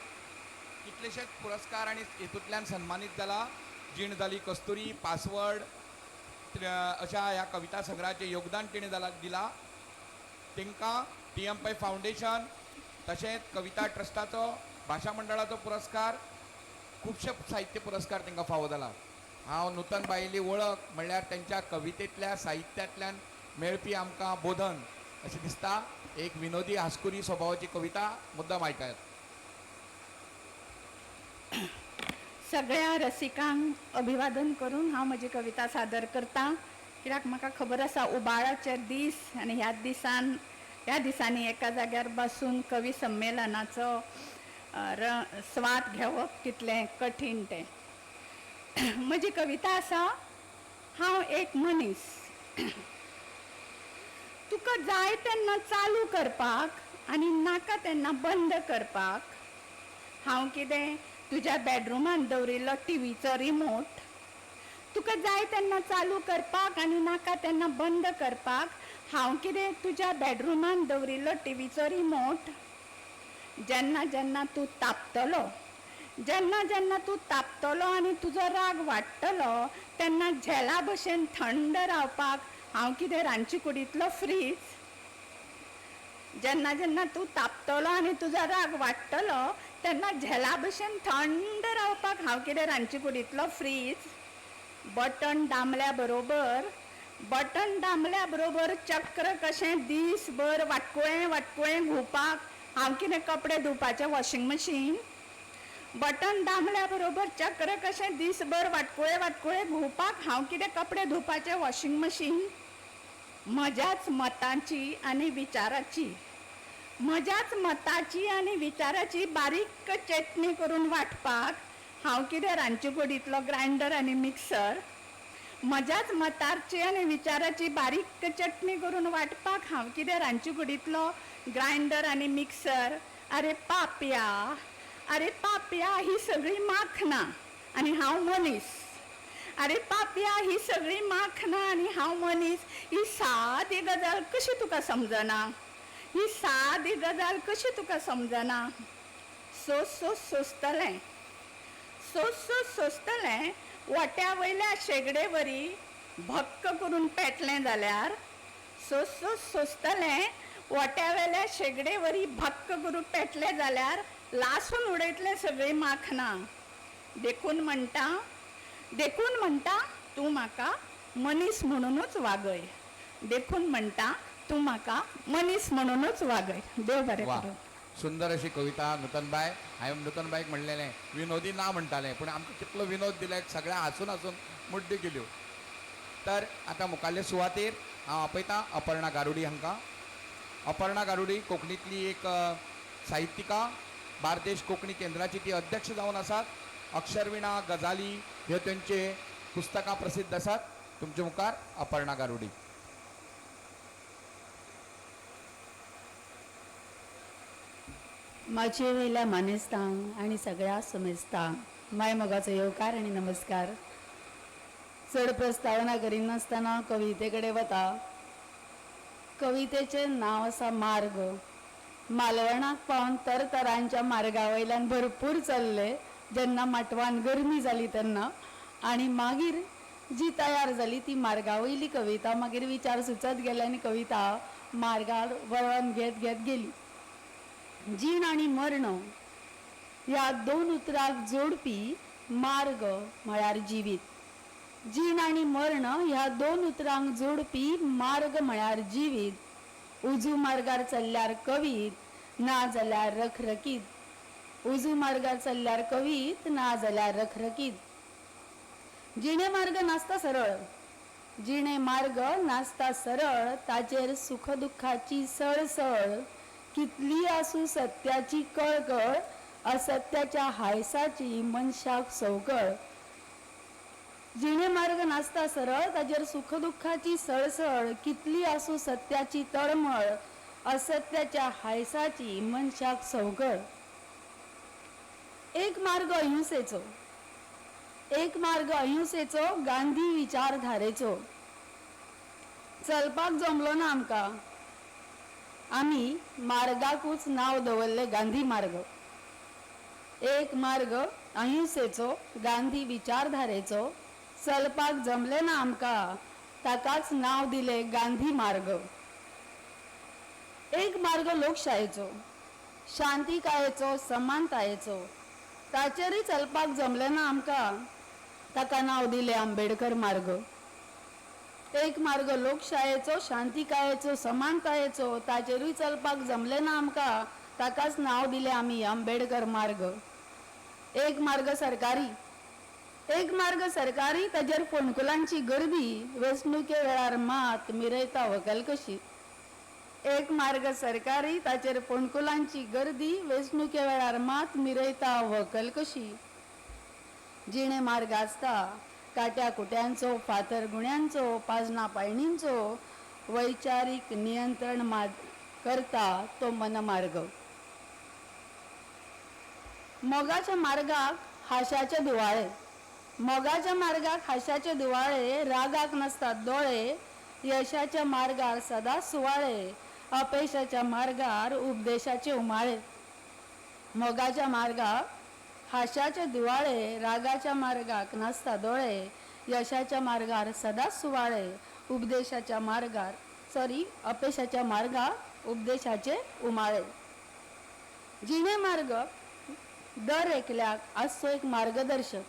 कितलेशेच पुरस्कार आनी हेतूंतल्यान सन्मानीत जाला. जीण जाली कस्तुरी, पासवर्ड अशा ह्या कविता संग्रहाचें योगदान तिणें दिलां. तांकां टी एम पै फावंडेशन तशेंच कविता ट्रस्टाचो, भाशा मंडळाचो पुरस्कार, खुबशे साहित्य पुरस्कार तांकां फावो जाला. हांव नूतन बायली वळख म्हणल्यार तांच्या कवितेंतल्या साहित्यांतल्यान मेळपी आमकां बोधन अशें दिसता. एक विनोदी हांसकुरी स्वभावाची कविता मुद्दाम आयकायात. सगळ्या रसिकांक अभिवादन करून हांव म्हजी कविता सादर करतां, कित्याक म्हाका खबर आसा उबाळाचे दीस आनी ह्या दिसान ह्या दिसांनी एका जाग्यार बसून कवी संमेलनाचो स्वाद घेवप कितलें कठीण तें. म्हजी कविता आसा हांव एक मनीस. तुका जाय तेन्ना चालू करपाक आनी नाका तेन्ना बंद करपाक हांव कितें तुज्या बेडरुमान दवरिल्लो टिवीचो रिमोट. तुका जाय तेन्ना चालू करपाक आनी नाका तेन्ना बंद करपाक हांव कितें तुज्या बेडरुमान दवरिल्लो टिवीचो रिमोट. जेन्ना जेन्ना तूं तापतलो, जेन्ना जेन्ना तूं तापतलो आनी तुजो राग वाडटलो तेन्ना झेला भशेन थंड रावपाक हांव कितें रांदचे कुडींतलो फ्रीज. जेन्ना जेन्ना तूं तापतलो आनी तुजो राग वाडटलो तेन्ना झेला भशेन थंड रावपाक हांव कितें रांदचे कुडींतलो फ्रीज. बटन दामल्या बरोबर, बटन दामल्या बरोबर चक्र कशें दीसभर वाटकुळें वाटकुळें घुंवपाक हांव कितें कपडे धुवपाचें वॉशिंग मशीन. बटन दामल्या बरोबर चक्र कशें दीसभर वाटकुळें वाटकुळें घुंवपाक हांव कितें कपडे धुवपाचें वॉशिंग मशीन. म्हज्याच मतांची आनी विचाराची, म्हज्याच मताची आनी विचाराची बारीक चेटणी करून वांटपाक हांव कितें रांदचे कुडींतलो ग्रायंडर आनी मिक्सर. म्हज्याच मताची आनी विचाराची बारीक चटणी करून वांटपाक हांव कितें रांदचे कुडींतलो ग्रायंडर आनी मिक्सर. अरे पापया, अरे पापया, ही सगळी माखनां आनी हांव मनीस. अरे पापया, ही सगळी माखनां आनी हांव मनीस. ही सादी गजाल कशी तुका समजना, ही सादी गजाल कशी तुका समजना. सोस सोस सोंसतलें, सोस सोस सोंसतलें, वाट्या वयल्या शेगडे वरी भक्क करून पेटलें जाल्यार. सोस सोस सोंसतलें, वाट्या वयल्या शेगडे वरी भक्क करून पेटलें जाल्यार लासून उडयतलें सगळीं माखनां. देखून म्हणटा, देखून म्हणटा तूं म्हाका मनीस म्हणुनूच वागय. देखून म्हणटा तूं म्हाका मनीस म्हणुनूच वागय. देव बरें करूं. सुंदर अशी कविता नूतनबाय. हांवें नूतनबायक म्हणलेलें विनोदी ना म्हणटालें, पूण आमकां कितलो विनोद दिले, सगळ्या हांसून हांसून मुड्डी गेल्यो. तर आतां मुखाल्ले सुवातेर हांव आपयतां अपर्णा गारुडी हांकां. अपर्णा गारुडी कोंकणींतली एक साहित्यिका, बार्देश कोंकणी केंद्राची ती अध्यक्ष जावन आसात. अक्षरविणा, गजाली ह्यो तांचे पुस्तकां प्रसिद्ध आसात. तुमचे मुखार अपर्णा गारुडी. माचये वयल्या मानेस्तांक आनी सगळ्या समेस्तांक माय मोगाचो येवकार आनी नमस्कार. चड प्रस्तावना करिनासतना कविते कडेन वता. कवितेचें नांव आसा मार्ग. मालवणाक पावन तरतरांच्या मार्गा वयल्यान भरपूर चल्ले जेन्ना माटवान गरमी जाली तेन्ना, आनी मागीर जी तयार जाली ती मार्गा वयली कविता. मागीर विचार सुचत गेले आनी कविता मार्गार वळण घेत घेत गेली. जीण आनी मर्ण ह्या दोन उतराक जोडपी मार्ग म्हळ्यार जिवीत. जीण आनी मर्ण ह्या दोन उतरांक जोडपी मार्ग म्हळ्यार जिवीत. उजू मार्गार चल्ल्यार कवीत, ना जाल्यार रखरखीत. उजू मार्गार चल्ल्यार कवीत, ना जाल्यार रखरखीत. जिणे मार्ग नासता सरळ, जिणे मार्ग नासता सरळ, ताचेर सुख दुख्खाची सळसळ, कितली आसूं सत्याची कळकळ, असत्याच्या हायसाची मनशाक संवकळ. जिणे मार्ग नासता सरळ, ताचेर सुख दुख्खाची सळसळ, कितली आसूं सत्याची तळमळ, असत्याच्या हायसाची मनशाक संवकळ. एक मार्ग अहिंसेचो, एक मार्ग अहिंसेचो, गांधी विचारधारेचो. चलपाक जमलो ना आमकां, आमी मार्गाकूच नांव दवरलें गांधी मार्ग. एक मार्ग अहिंसेचो, गांधी विचारधारेचो, चलपाक जमलें ना आमकां, ताकाच नांव दिलें गांधी मार्ग. एक मार्ग लोकशायेचो, शांतिकायेचो, समानतायेचो, ताचेरय चलपाक जमलें ना आमकां, ताका नांव दिलें आंबेडकर मार्ग. एक मार्ग लोकशायेचो, शांतिकायेचो, समानतायेचो, ताचेरूय चलपाक जमलें ना आमकां, ताकाच नांव दिलें आमी आंबेडकर मार्ग. एक मार्ग सरकारी, एक मार्ग सरकारी, ताचेर फोंडकुलांची गर्दी, वेंचणुके वेळार मात मिरयता व्हंकल कशी. एक मार्ग सरकारी, ताचेर फोंडकुलांची गर्दी, वेंचणुके वेळार मात मिरयता व्हंकल कशी. जिणे मार्ग आसता काट्या कुट्यांचो, फातर गुण्यांचो, पाजना पायणींचो, वैचारीक नियंत्रण करता तो मनमार्ग. मोगाच्या मार्गाक हांशाचे दुवाळे, मोगाच्या मार्गाक हांशाचे दुवाळे, रागाक नासतात दोळे, यशाच्या मार्गार सदांच सुवाळे, अपेशाच्या मार्गार उपदेशाचे उमाळे. मोगाच्या मार्गाक हांशाचे दुवाळे, रागाच्या मार्गाक नासता दोळे, यशाच्या मार्गार सदांच सुवाळे, उपदेशाच्या मार्गार सॉरी अपेशाच्या मार्गार उपदेशाचे उमाळे. जिणे मार्ग दर एकल्याक आसचो एक मार्गदर्शक,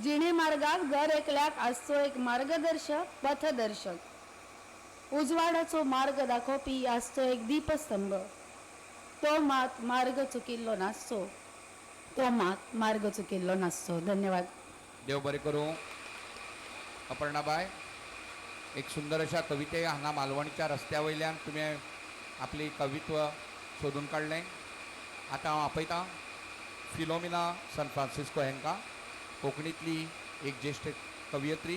जिणे मार्गाक दर एकल्याक आसचो एक मार्गदर्शक, पथदर्शक, उजवाडाचो मार्ग दाखोवपी आसचो एक दीपस्तंभ, तो मात मार्ग चुकिल्लो नासचो, तो मात मार्ग चुकिल्लो नासचो. धन्यवाद. देव बरें करूं. अपर्णाबाय, एक सुंदर अशा कविते हांगा मालवणच्या रस्त्या वयल्यान तुवें आपली कवित्व सोदून काडलें. आतां हांव आपयतां फिलोमिना सान फ्रांसिस्को हांकां, कोंकणींतली एक ज्येश्ठ कवयित्री.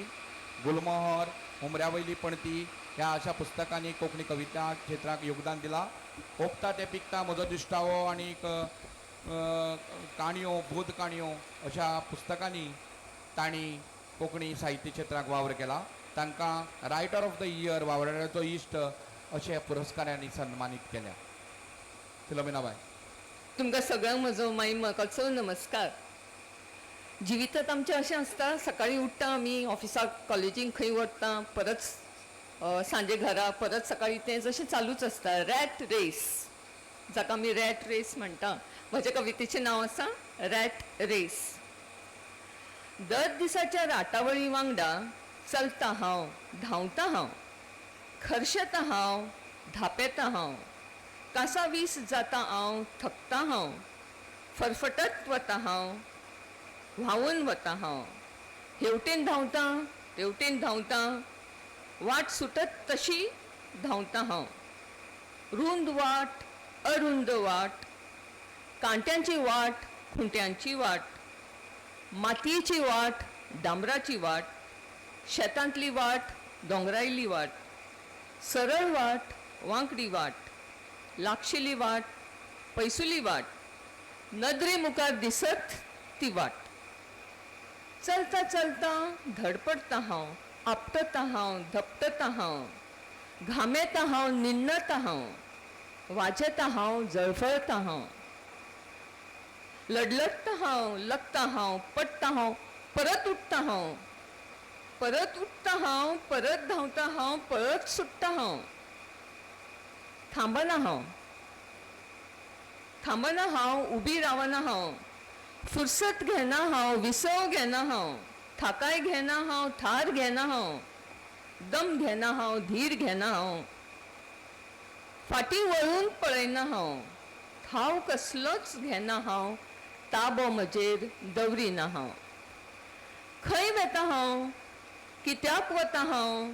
गुलमोहर, उमऱ्या वयली पणती ह्या अशा पुस्तकांनी कोंकणी कविता क्षेत्राक योगदान दिलां. ओंपता तें पिकता, म्हजो दिश्टावो आनी काणयो, बोध काणयो अशा पुस्तकांनी तांणी कोंकणी साहित्य क्षेत्राक वावर केला. तांकां रायटर ऑफ the year, वावराड्याचो इश्ट अशे पुरस्कारांनी सन्मानीत केल्या. फिलोमिनाबाय. तुमकां सगळ्यांक म्हजो माई म्हाकाचो नमस्कार. जिवितांत आमचें अशें आसता, सकाळीं उठ्ठा आमी, ऑफिसाक कॉलेजीक खंय वता, परत सांजे घरा, परत सकाळीं, तें जशें चालूच आसता. रॅट रेस, जाका आमी रॅट रेस म्हणटा. म्हज्या कवितेचें नांव आसा रॅट रेस. दर दिसाच्या राटावळी वांगडा चलता हांव, धांवता हांव, खर्शेता हांव, धापेता हांव, कासावीस जाता हांव, थकता हांव, फरफटत वता हांव, व्हांवून वता हांव, हेवटेन धांवता तेवटेन धांवता, वाट सुटत तशी धांवता हांव, रूंद वाट अरुंद वाट, कांट्यांची वाट खुंट्यांची वाट, मातयेची वाट डांबराची वाट, शेतांतली वाट दोंगरायली वाट, सरळ वाट वांकडी वाट, लागशिली वाट पयसुली वाट, नदरे मुखार दिसत ती वाट. चलता चलता धडपडटा हांव, आपटता हांव, धपटता हांव, घामेता हांव, निन्नता हांव, वाजेता हांव, जळफळता हांव, लडलडटा हांव, लकता हांव, पडटा हांव, परत उठता हांव, परत उठता हांव, परत धांवता हांव, परत सुट्टा हांव, थांबना हांव, थांबना हांव, उबी रावना हांव, फुरसत घेना हांव, विसव घेना हांव, थाकाय घेना हांव, थार घेना हांव, दम घेना हांव, धीर घेना हांव, फाटीं वळून पळयना हांव, थाव कसलोच घेना हांव, ताबो म्हजेर दवरिना हांव. खंय वता हांव, कित्याक वता हांव,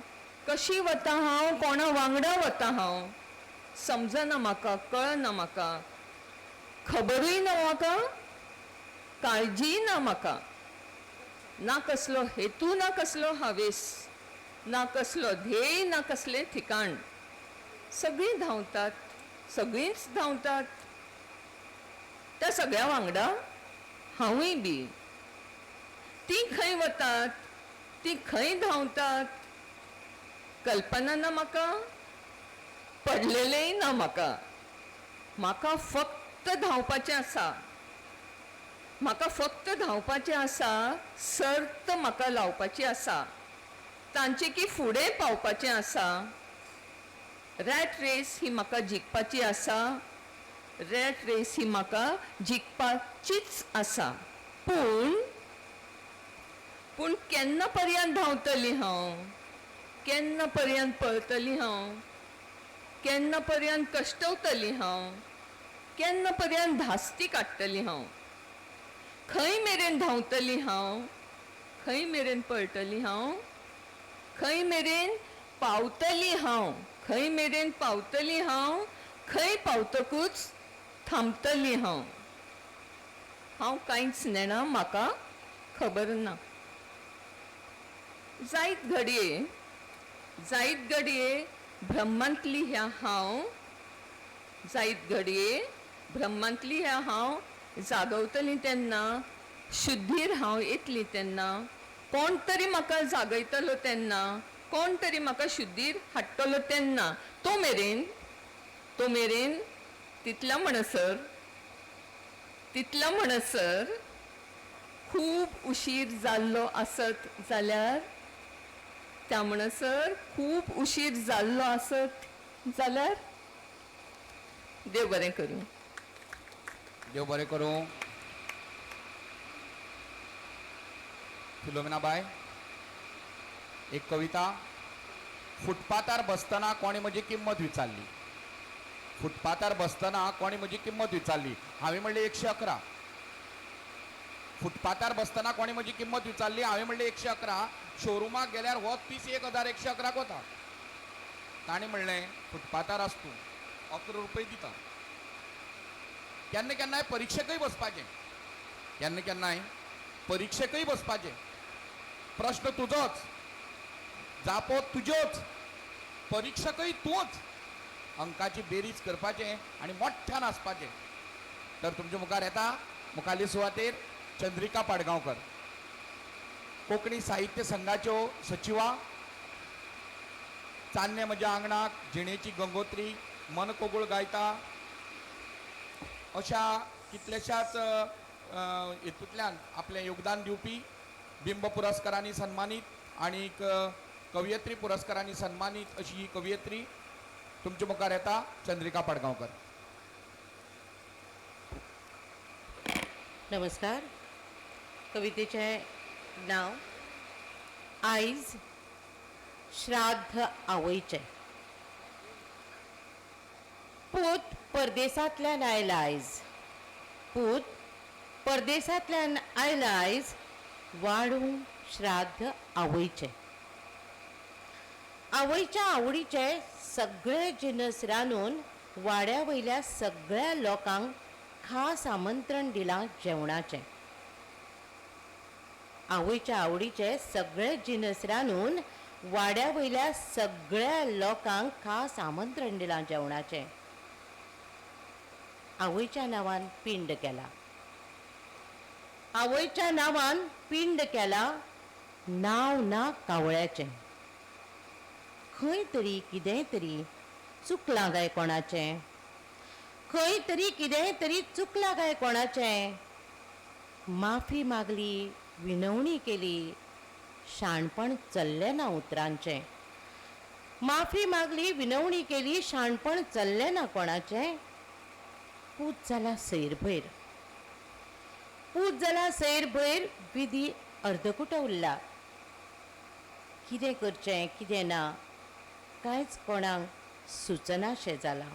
कशी वता हांव, कोणा वांगडा वता हांव, समजना म्हाका, कळना म्हाका, खबरूय ना म्हाका, काळजीय ना म्हाका, ना कसलो हेतू, ना कसलो हावेस, ना कसलो ध्येय, ना कसलें ठिकाण. सगळीं धांवतात, सगळींच धांवतात, त्या सगळ्या वांगडा हांवूय बी. तीं खंय वतात, तीं खंय धांवतात, कल्पना ना म्हाका, पडलेलेंय ना म्हाका. म्हाका फक्त धांवपाचें आसा, म्हाका फक्त धांवपाचें आसा, सर्त म्हाका लावपाची आसा, तांचे की फुडें पावपाचें आसा. रॅट रेस ही म्हाका जिखपाची आसा, रॅट रेस ही म्हाका जिखपाचीच आसा. पूण पूण केन्ना पर्यंत धांवतली हांव, केन्ना पर्यंत पळतली हांव, केन्ना पर्यंत कश्टवतली हांव, केन्ना पर्यंत धास्ती काडटली हांव, खंय मेरेन धांवतली हांव, खंय मेरेन पळटली हांव, खंय मेरेन पावतली हांव, खंय मेरेन पावतली हांव, खंय पावतकूच थांबतली हांव. हांव कांयच नेणा, म्हाका खबर ना. जायत घडये, जायत घडये ब्रह्मांतली ह्या हांव, जायत घडये ब्रह्मांतली ह्या हांव जागवतली तेन्ना, शुद्धीर हांव येतली तेन्ना, कोण तरी म्हाका जागयतलो तेन्ना, कोण तरी म्हाका शुद्धीर हाडटलो तेन्ना, तो मेरेन, तो मेरेन तितल्या म्हणसर, तितल्या म्हणसर खूब उशीर जाल्लो आसत जाल्यार, त्या म्हणसर खूब उशीर जाल्लो आसत जाल्यार, देव बरें करूं. देव बरें करूं. फिलोमिना बाय, एक कविता. फुटपाथार बसतना कोणी म्हजी किंमत विचारली, फुटपाथार बसतना कोणी म्हजी किंमत विचारली, हांवें म्हणलें 111. फुटपाथार बसतना कोणी म्हजी किंमत विचारली, हांवें म्हणलें 111. शोरुमाक गेल्यार होच पीस 1111 वता. ताणें म्हणलें फुटपाथार आस तूं, 11 रुपये दिता. केन्ना केन्नाय परिक्षेकय बसपाचें, केन्ना केन्नाय परिक्षेकय बसपाचें. प्रश्न तुजोच, जापो तुज्योच, परिक्षकय तूंच. अंकाची बेरीज करपाचें आनी मोठ्यान आसपाचें. तर तुमच्या मुखार येता मुखाल्ले सुवातेर चंद्रिका पाडगांवकर, कोंकणी साहित्य संघाच्यो सचिवा, चान्ने म्हज्या आंगणाक, जिणेची गंगोत्री, मन कोगूळ गायता अशा कितल्याशाच हेतूंतल्यान आपलें योगदान दिवपी, बिंब पुरस्कारांनी सन्मानीत आनी कवयित्री पुरस्कारांनी सन्मानीत अशी ही कवयित्री तुमच्या मुखार येता चंद्रिका पाडगांवकर. नमस्कार. कवितेचें नांव आयज श्राद्ध आवयचें. पूत परदेसांतल्यान आयला आयज, पूत परदेसांतल्यान आयला आयज, वाडूं श्राद्ध आवयचें. आवयच्या आवडीचे सगळे जिनस रांदून वाड्या वयल्या सगळ्या लोकांक खास आमंत्रण दिलां जेवणाचें. आवयच्या आवडीचे सगळे जिनस रांदून वाड्या वयल्या सगळ्या लोकांक खास आमंत्रण दिलां जेवणाचें. आवयच्या नांवान पिंड केला, आवयच्या नांवान पिंड केला, नांव ना कावळ्याचें. खंय तरी कितेंय तरी चुकलां काय कोणाचें, खंय तरी कितेंय तरी चुकलां काय कोणाचें. माफी मागली, विनवणी केली, शाणपण चल्लें ना उतरांचें. माफी मागली, विनवणी केली, शाणपण चल्लें ना कोणाचें. पूत जाला सैरभैर, पूत जाला सैरभैर, विधी अर्दकुटो उरला. कितें करचें कितें ना कांयच कोणाक सुचनाशें जालां.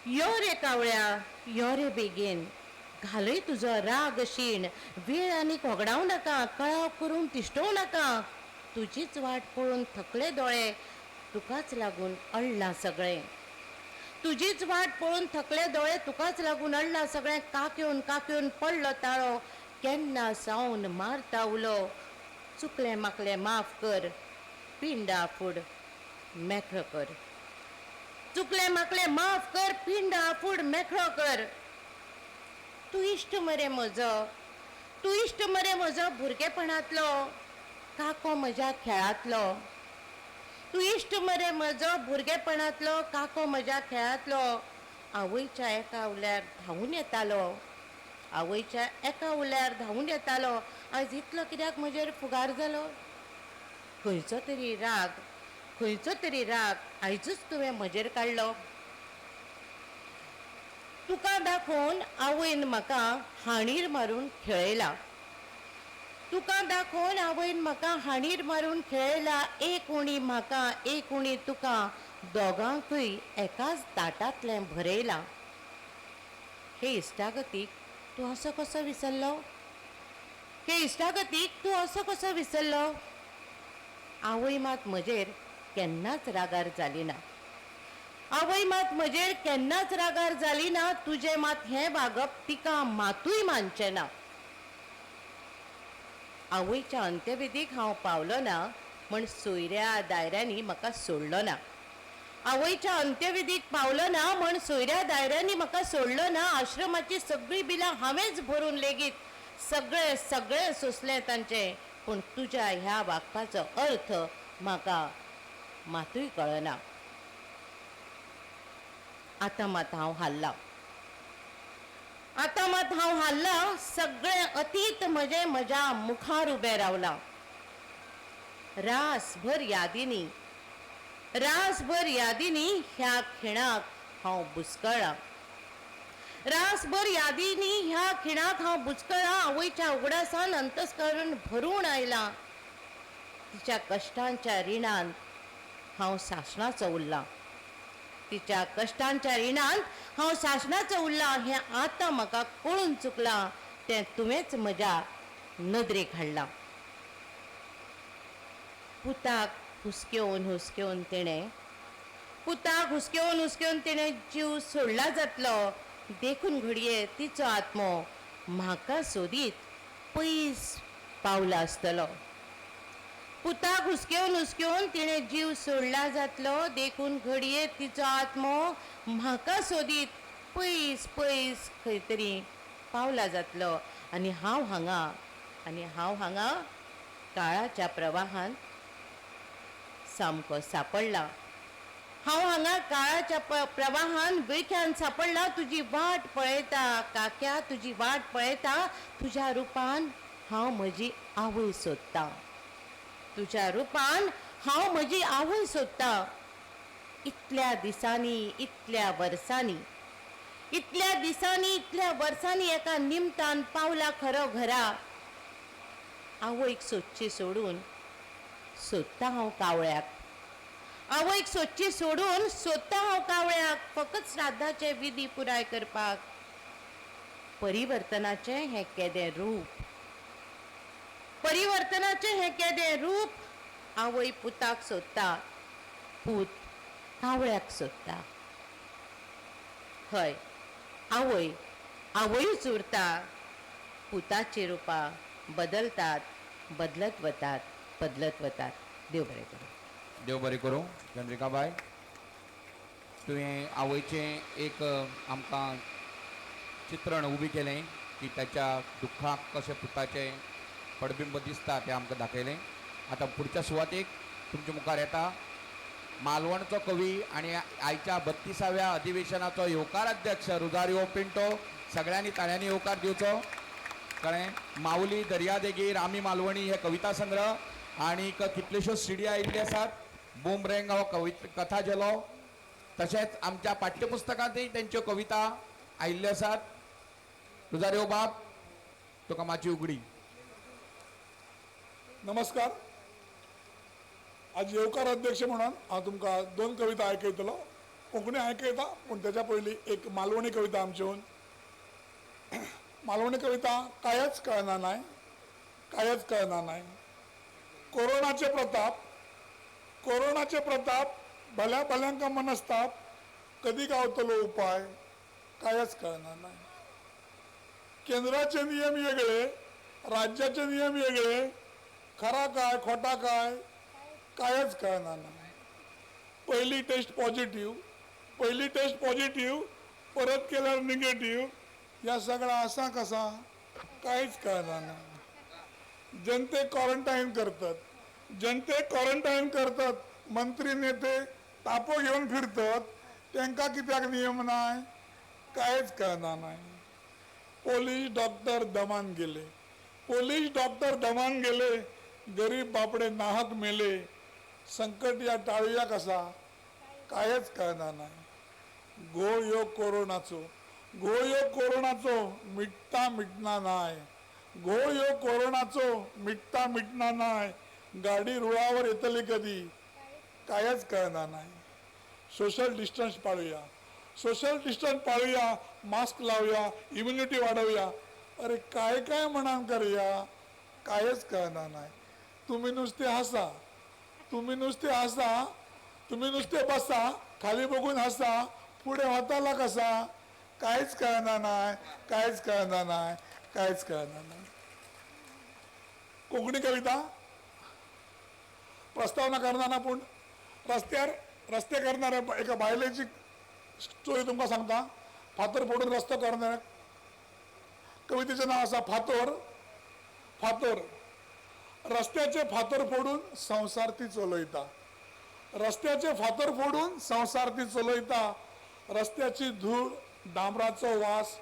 यो रे कावळ्या यो रे बेगीन, घालय तुजो राग शीण, वेळ आनीक होगडावं नाका, कळाव करून तिश्टोवं नाका. तुजीच वाट पळोवन थकले दोळे, तुकाच लागून अडलां सगळें. तुजीच वाट पळोवन थकले दोळे, तुकाच लागून अडलां सगळें. काकेवन काकेवन पडलो ताळो, केन्ना सावन मारता उलो. चुकलें माकलें माफ कर, पिंडा फूड मेकळो कर. चुकलें माकलें माफ कर, पिंडा फूड मेकळो कर. तूं इश्ट मरे म्हजो, तूं इश्ट मरे म्हजो भुरगेपणांतलो, काको म्हज्या खेळांतलो. तूं इश्ट मरे म्हजो भुरगेपणांतलो, काको म्हज्या खेळांतलो. आवयच्या एका उल्यार धांवून येतालो, आवयच्या एका उल्यार धांवून येतालो. आयज इतलो कित्याक म्हजेर फुगार जालो? खंयचो तरी राग, खंयचो तरी राग आयजूच तुवें म्हजेर काडलो. तुका दाखोवन आवयन म्हाका हांडीर मारून खेळयला. तुका दाखोवन आवयन म्हाका हांडीर मारून खेळयला. एक उणी म्हाका, एक उणी तुका, दोगांकूय एकाच ताटांतलें भरयलां. हे इश्टागतीक तूं असो कसो विसरलो? हे इश्टागतीक तूं असो कसो विसरलो? आवय मात म्हजेर केन्नाच रागार जाली ना. आवय मात म्हजेर केन्नाच रागार जाली ना. तुजें मात हें वागप तिका मातूय मानचें ना. आवयच्या अंत्यविधीक हांव पावलो ना म्हण सोयऱ्या दायऱ्यांनी म्हाका सोडलो ना. आवयच्या अंत्यविधीक पावलो ना म्हण सोयऱ्या दायऱ्यांनी म्हाका सोडलो ना. आश्रमाची सगळीं बिलां हांवेंच भरून लेगीत सगळें सगळें सोंसलें तांचें. पूण तुज्या ह्या वागपाचो अर्थ म्हाका मातूय कळना. आतां मात हांव हाल्लां, आतां मात हांव हाल्लां. सगळें अतीत म्हजें म्हज्या मुखार उबें रावलां. रासभर यादींनी, रासभर यादींनी ह्या खिणाक हांव बुचकळ्ळां. रासभर यादींनी ह्या खिणाक हांव बुचकळ्ळां. आवयच्या उगडासान अंतस्करण भरून आयलां. तिच्या कश्टांच्या रिणान हांव सासणाचो उरलां. तिच्या कश्टांच्या रिणान हांव सासणाचो उरलां हें आतां म्हाका कळून चुकलां. तें तुवेंच म्हज्या नदरेक हाडलां. पुताक हुसकेवन हुसकेवन तिणें, पुताक हुसकेवन हुसकेवन तिणें जीव सोडला जातलो. देखून घडये तिचो आत्मो म्हाका सोदीत पयस पावला आसतलो. पुताक हुसकेवन हुसकेवन तिणें जीव सोडला जातलो. देखून घडये तिचो आत्मो म्हाका सोदीत पयस पयस खंय तरी पावला जातलो. आनी हांव हांगा, आनी हांव हांगा काळाच्या प्रवाहान सामको सांपडला. हांव हांगा काळाच्या प्रवाहान विळख्यान सांपडला. तुजी वाट पळयता काक्या, तुजी वाट पळयता. तुज्या रुपान हांव म्हजी आवय सोदतां. तुज्या रुपान हांव म्हजी आवय सोदतां. इतल्या दिसांनी, इतल्या वर्सांनी, इतल्या दिसांनी, इतल्या वर्सांनी एका निमतान पावला खरो घरा. आवयक सोदची सोडून सोदता हांव कावळ्याक. आवयक सोदची सोडून सोदता हांव कावळ्याक. फकत श्राद्धाचे विधी पुराय करपाक. परिवर्तनाचें हें केदें रूप, परिवर्तनाचें हें केदें रूप. आवय पुताक सोदता, पूत कावळ्याक सोदता. हय, आवय आवयूच उरता. पुताची रुपां बदलतात, बदलत वतात, बदलत वतात. देव बरें करूं. देव बरें करूं. चंद्रिकाबाय, तुवें आवयचें एक आमकां चित्रण उबें केलें की ताच्या दुख्खाक कशें पुताचें पडबिंब दिसता तें आमकां दाखयलें. आतां पुढच्या सुवातेक तुमच्या मुखार येता मालवणचो कवी आनी आयच्या 32व्या अधिवेशनाचो येवकार अध्यक्ष रुजारियो पिंटो. सगळ्यांनी ताळ्यांनी येवकार दिवचो. कळ्ळें? माऊली दर्यादेगेर, आमी मालवणी हे कविता संग्रह आनी कितल्योश्योच सीडी आयिल्ल्यो आसात. बूमरँग हो कथा झेलो, तशेंच आमच्या पाठ्यपुस्तकांतय तेंच्यो कविता आयिल्ल्यो आसात. रुजारियो बाब, तुका माची उगडी. नमस्कार. आज येवकार अध्यक्ष म्हणून हांव तुमकां दोन कविता आयकयतलो. कोंकणी आयकयता, पूण तेच्या पयलीं एक मालवणी कविता आमची. मालवणी कविता कांयच कळना नाय, कांयच कळना नाय. कोरोनाचे प्रताप, कोरोनाचे प्रताप भल्या भल्यांका मनस्ताप, कधी गावतलो उपाय कांयच कळना नाय. केंद्राचे नियम वेगळे, राज्याचे नियम वेगळे, खरा काय खोटा काय कांयच कळना नाय. पहिली टेस्ट पॉझिटिव्ह, पहिली टेस्ट पॉझिटिव्ह परत केल्यार निगेटिव्ह, ह्या सगळा असा कसा कांयच कळना ना. जनते क्वॉरंटायन करतात, जनते क्वॉरंटायन करतात, मंत्री नेते तापो घेवन फिरतात, तांकां कित्याक नियम नाय कांयच कळना नाय. पोलीस डॉक्टर दमान गेले, पोलीस डॉक्टर दमान गेले, गरीब बापडे नाहक मेले, संकट या टाळुया कसा कांयच कळना नाय. घोळ ह्यो कोरोनाचो, घोळ ह्यो कोरोनाचो मिटता मिटना नाय, घोळ ह्यो कोरोनाचो मिटता मिटना नाय, गाडी रुळावर येतली कधी कांयच कळना नाय. सोशल डिस्टन्स पाळूया, सोशल डिस्टन्स पाळूया, मास्क लावया, इम्युनिटी वाढवूया, अरे काय काय म्हणान करूया कांयच कळना नाय. तुम्ही नुसते हसा, तुम्ही नुसते हसा, तुम्ही नुसते बसा, खाली बघून हसा, पुढे होताला कसा कांयच कळना नाय, कांयच कळना नाय, कांयच कळना नाय. कोंकणी कविता प्रस्तावना करतना पूण रस्त्यार रस्ते करणाऱ्या एका बायलेची स्टोरी तुमकां सांगता. फातर फोडून रस्तो करणाऱ्या कवितेचें नांव आसा फातोर. फातोर रस्त्याचे फातर फोडून संवसार ती चलयता, रस्त्याचे फातर फोडून संवसार ती चलयता, रस्त्याची धूळ डांबराचो वास,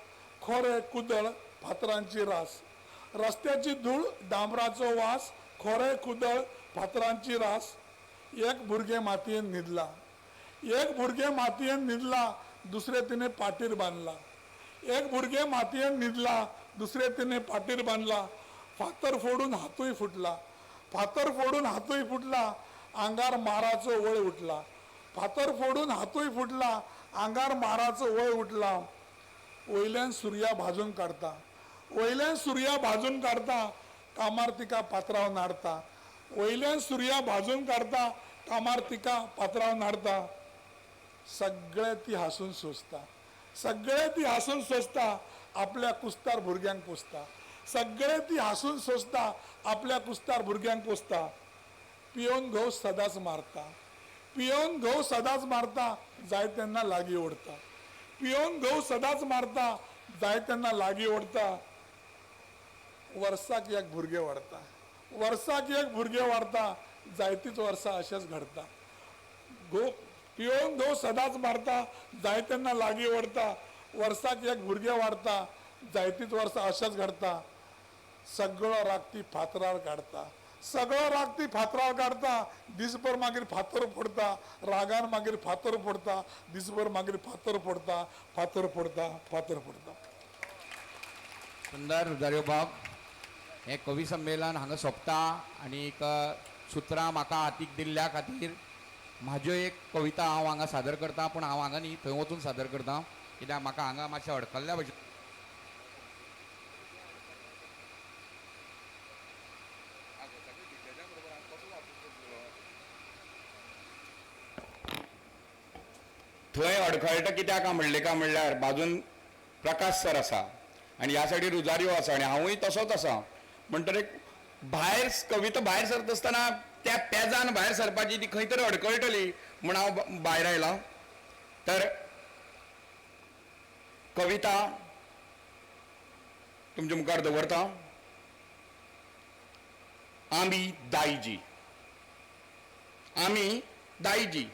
खोरे कुदळ फातरांची रास, रस्त्याची धूळ डांबराचो वास, खोरे कुदळ फातरांची रास. एक भुरगें मातयेन न्हिदला, एक भुरगें मातयेन न्हिदला, दुसरें तिणें पाटीर बांदला, एक भुरगें मातयेन न्हिदला, दुसरें तिणें पाटीर बांदला, फातर फोडून हातूय फुटला, फातर फोडून हातूय फुटला, आंगार माराचो वळ उठला, फातर फोडून हातूय फुटला, आंगार माराचो वळ उठला. वयल्यान सुर्या भाजून काडता, वयल्यान सुर्या भाजून काडता, कामार तिका पात्राव नाडता, वयल्यान सुर्या भाजून काडता, कामार तिका पात्राव नाडता. सगळे ती हांसून सोंसता, सगळे ती हांसून सोंसता, आपल्या कुस्तार भुरग्यांक पोसता, सगळे ती हांसून सोंसता, आपल्या कुस्तार भुरग्यांक पोसता. पियोवन घोव सदांच मारता, पियोवन घोव सदांच मारता, जाय तेन्ना लागीं ओडता, पियोवन घोव सदांच मारता, जाय तेन्ना लागीं ओडता. वर्साक एक भुरगें वाडता, वर्साक एक भुरगें वाडता, जायतीच वर्सां अशेंच घडता. घोव पियोवन घोव सदांच मारता, जाय तेन्ना लागीं ओडता, वर्साक एक भुरगें वाडता, जायतीच वर्सां अशेंच घडता. सगळो राग ती फातरार काडता, सगळो राग ती फातरार काडता, दिसभर मागीर फातर फोडता, रागान मागीर फातर फोडता, दिसभर मागीर फातर फोडता, फातर फोडता, फातर फोडता. सुंदर रुजारियो बाब, हें कवी संमेलन हांगा सोंपता आनी एक सुत्रां म्हाका हातीक दिल्ल्या खातीर म्हाज्यो एक कविता हांव हांगा सादर करता, पूण हांव हांगा न्ही थंय वचून सादर करता, कित्याक म्हाका हांगा मातशें अडकल्ल्या भशेन. थंय अडखळटा कित्याक म्हणलें काय म्हणल्यार बाजून प्रकाश सर आसा आनी ह्या सायडीन रुजारियो आसा आनी हांवूय तसोच आसा, म्हणटकीर एक भायर कविता भायर सरता आसतना त्या पेजान भायर सरपाची ती खंय तरी अडकळटली म्हूण हांव भायर आयलां. तर कविता तुमच्या मुखार दवरता. आमी दायजी, आमी दायजी,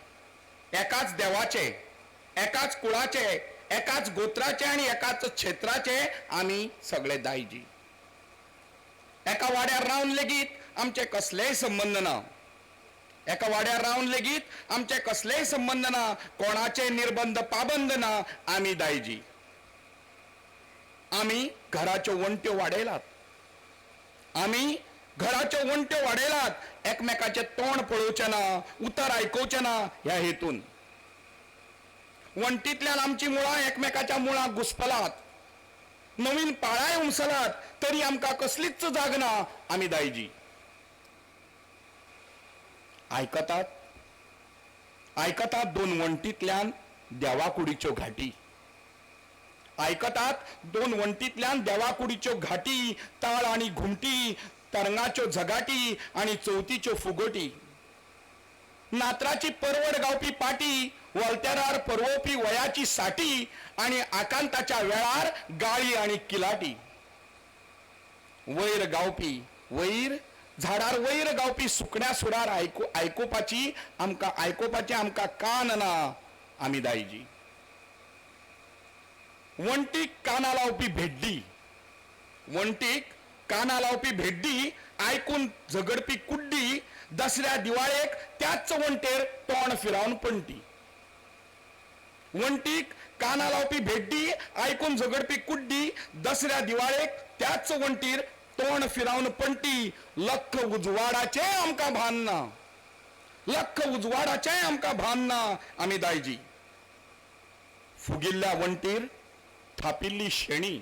एकाच देवाचे, एकाच कुळाचे, एकाच गोत्राचे आनी एकाच क्षेत्राचे आमी सगळे दायजी. एका वाड्यार रावन लेगीत आमचे कसलेय संबंद ना, एका वाड्यार रावन लेगीत आमचे कसलेय संबंद ना, कोणाचे निर्बंध पाबंद ना, आमी दायजी. आमी घराच्यो वण्ट्यो वाडयलात, आमी घराच्यो वण्ट्यो वाडयलात, एकमेकाचें तोंड पळोवचें ना, उतर आयकुचें ना ह्या हेतून. वण्टींतल्यान आमची मुळां एकमेकाच्या मुळां घुसपलात, नवीन पाळाय उमसलात तरी आमकां कसलीच जाग ना आमी दायजी. आयकतात आयकतात दोन वण्टींतल्यान देवाकुडीच्यो घाटी, आयकतात दोन वण्टींतल्यान देवाकुडीच्यो घाटी, ताळ आनी घुमटी, तरंगाच्यो झगाटी आनी चवथीच्यो फुगोटी. नात्राची परवड गावपी पाटी, वॉल्तेरार परवोवपी वयाची साठी आनी आकांताच्या वेळार गाळी आनी किलाटी. वयर गावपी वयर झाडार वयर गावपी सुकण्या सुरार आयकुपाची आमकां आयकुपाची आमकां कान ना आमी दायजी. वण्टीक काना लावपी भेड्डी, वण्टीक काना लावपी भेड्डी, आयकून झगडपी कुड्डी, दसऱ्या दिवाळेक त्याच वण्टेर तोंड फिरावन पणटी. वण्टीक काना लावपी भेड्डी, आयकून झगडपी कुड्डी, दसऱ्या दिवाळेक त्याच वण्टीर तोंड फिरावन पणटी. लख उजवाडाचें आमकां भान ना, लख उजवाडाचें आमकां भान ना आमी दायजी. फुगिल्ल्या वण्टीर थापिल्ली शेणी,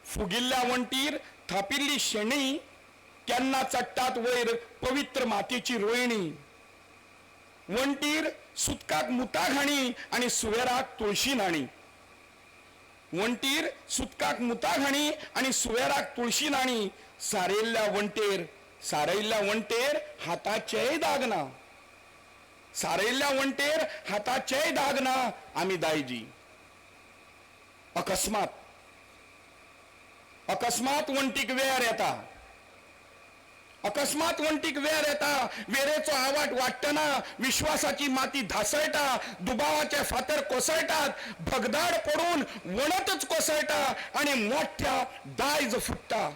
फुगिल्ल्या वण्टीर थापिल्ली शेणी, केन्ना चडटात वयर पवित्र मातयेची रोयणी. वण्टीर सुतकाक मुता घाणी आनी सुवेराक तुळशी न्हाणी, वण्टीर सुतकाक मुता घाणी आनी सुवेराक तुळशी न्हाणी. सारयल्ल्या वण्टेर सारयल्ल्या वण्टेर हाताचेय दाग ना, सारयल्ल्या वण्टेर हाताचेय दाग ना आमी दायजी. अकस्मात अकस्मात वण्टीक वेर येता, अकस्मात वण्टीक वेर येता, वेरेचो आवाट वाडटना विश्वासाची माती धासळटा, दुबावाचे फातर कोसळटात, भगदाड पडून वणतच कोसळटा आनी मोठ्या दायज फुट्टा.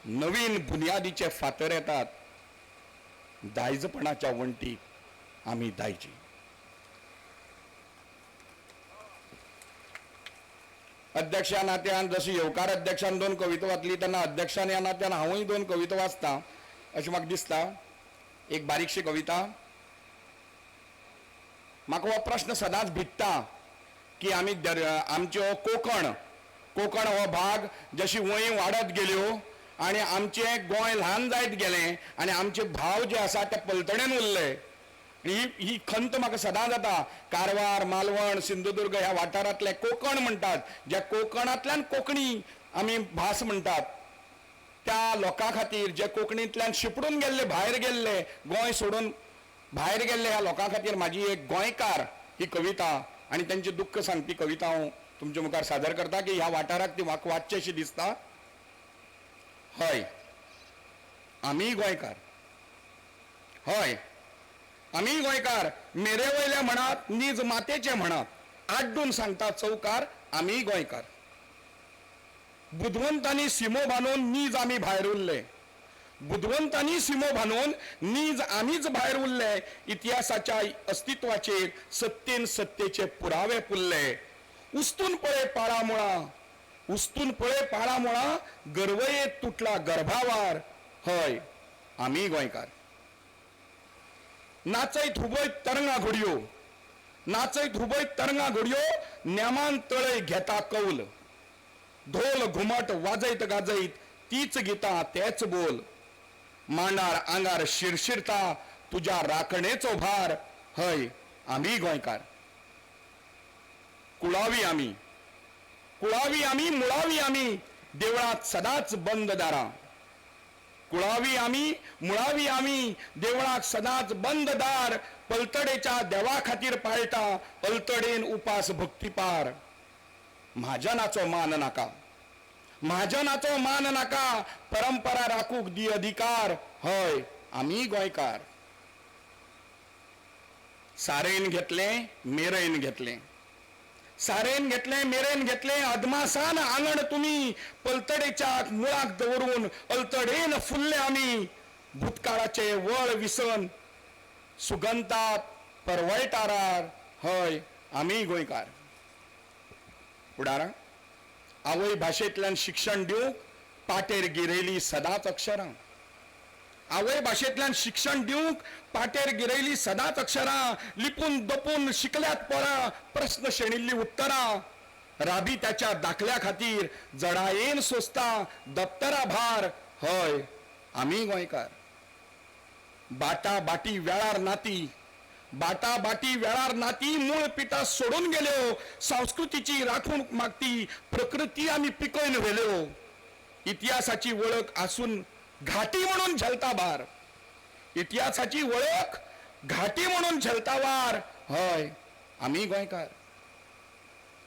नवीन बुन्यादीचे फातर येतात दायजपणाच्या वण्टीक आमी दायजी. अध्यक्ष ह्या नात्यान जशी येवकार अध्यक्षान दोन कविता वाचली तेन्ना अध्यक्षान ह्या नात्यान हांवूय दोन कविता वाचता अशें म्हाका दिसता. एक बारीकशी कविता. म्हाका हो प्रश्न सदांच भिडटा की आमी आमच्यो कोंकण कोंकण हो भाग जशी वंय वाडत गेल्यो आनी आमचें गोंय ल्हान जायत गेलें आनी आमचे भाव जे आसा ते पलतडेन उरले. ही ही खंत म्हाका सदां जाता. कारवार, मालवण, सिंधुदुर्ग ह्या वाठारांतले कोंकण म्हणटात, ज्या कोंकणांतल्यान कोंकणी आमी भास म्हणटात त्या लोकां खातीर जे कोंकणींतल्यान शिपडून गेल्ले, भायर गेल्ले, गोंय सोडून भायर गेल्ले ह्या लोकां खातीर म्हाजी एक गोंयकार ही कविता आनी तेंचें दुख्ख सांगपी कविता हांव तुमचे मुखार सादर करता की ह्या वाठाराक ती म्हाका वाचची अशी दिसता. हय आमीय गोंयकार, हय आमी गोंयकार, मेरे वयल्या म्हणात नीज मातेचे म्हणात, आड्डून सांगता चौकार आमी गोंयकार. बुदवंतांनी सिमो बांदून नीज आमी भायर उरले, बुदवंतांनी सिमो बांदून नीज आमीच भायर उरले, इतिहासाच्या अस्तित्वाचेर सत्तेन सत्तेचे पुरावे पुरले. उस्तून पळय पाळामुळां, उस्तून पळय पाळामुळां, गरवयेत तुटला गर्भावार, हय आमी गोंयकार. नाचयत हुबयत तरंगा घडयो, नाचयत हुबयत तरंगा घडयो, नेमान तळय घेता कौल, धोल घुमट वाजयत गाजयत तीच गितां तेच बोल, मांडार आंगार शिरशिरता तुज्या राखणेचो भार, हय आमी गोंयकार. कुळावी आमी, कुळावी आमी, मुळावी आमी, देवळांत सदांच बंद दारां. कुळावी आमी, मुळावी आमी, देवळाक सदांच बंद दार, पलतडेच्या देवा खातीर पाळटा अल्तडेन उपास भक्तीपार. म्हाजनाचो मान नाका, म्हाजनाचो मान नाका, परंपरा राखूंक दी अधिकार, हय आमी गोंयकार. सारेन घेतलें मेरेन घेतलें, सारेन घेतलें मेरेन घेतलें, अदमासान आंगण तुमी पलतडेच्या मुळाक दवरून अल्तडेन फुल्ले आमी. भूतकाळाचे वळ विसन सुगंधात परवळटारार, हय आमी गोंयकार. फुडारां आवय भाशेंतल्यान शिक्षण दिवंक पाटेर गिरयली सदांच अक्षरां, आवय भाशेंतल्यान शिक्षण दिवंक पाटेर गिरयली सदांच अक्षरां, लिपून दपून शिकल्यात पोरां प्रस्न शेणिल्ली उत्तरां. राबित्याच्या दाखल्या खातीर जडायेन सोंसता दप्तरा भार, हय आमी गोंयकार. बाटा बाटी वेळार नाती, बाटा बाटी वेळार नाती मूळ पिठा सोडून गेल्यो, संस्कृतीची राखून मागती प्रकृती आमी पिकोवन व्हेल्यो. इतिहासाची वळख आसून घाटी म्हणून झेलता भार, इतिहासाची वळख घाटी म्हणून झेलता वार, हय आमी गोंयकार.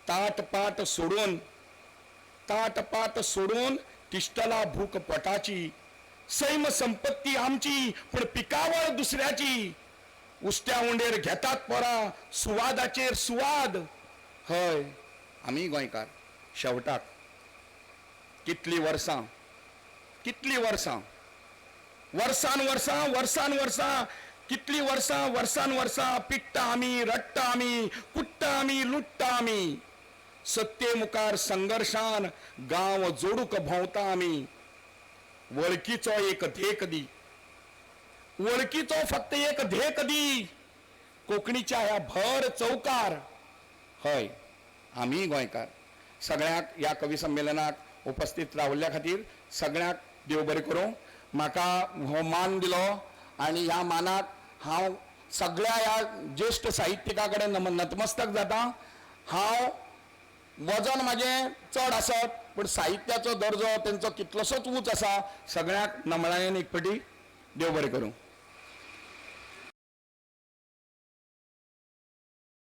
ताट पाट सोडून, ताट पाट सोडून तिश्टला भूक पोटाची, सैम संपत्ती आमची पूण पिकावळ दुसऱ्याची. उश्ट्या उंडेर घेतात पोरां सुवादाचेर सुवाद, हय आमी गोंयकार. शेवटाक कितलीं वर्सां, कितलीं वर्सां, वर्सान वर्सां, वर्सान वर्सां, कितलीं वर्सां, वर्सान वर्सां पिडटा आमी, रडटा आमी, कुट्टा आमी, लुट्टा आमी. सत्ते मुखार संघर्शान गांव जोडूंक भोंवता आमी. वळखीचो एक धेक दी, वळखीचो फक्त एक धेक दी, कोंकणीच्या ह्या भर चौकार, हय आमी गोंयकार. सगळ्यांक ह्या कवी संमेलनाक उपस्थित रावल्ल्या खातीर सगळ्यांक देव बरें करूं. म्हाका हो मान दिलो आनी ह्या मानाक हांव सगळ्या ह्या ज्येश्ठ साहित्यिका कडेन नतमस्तक जाता. हांव वजन म्हाजें चड आसत पूण साहित्याचो दर्जो तेंचो कितलोसोच ऊंच आसा. सगळ्यांक नमळायेन एक पटी देव बरें करूं.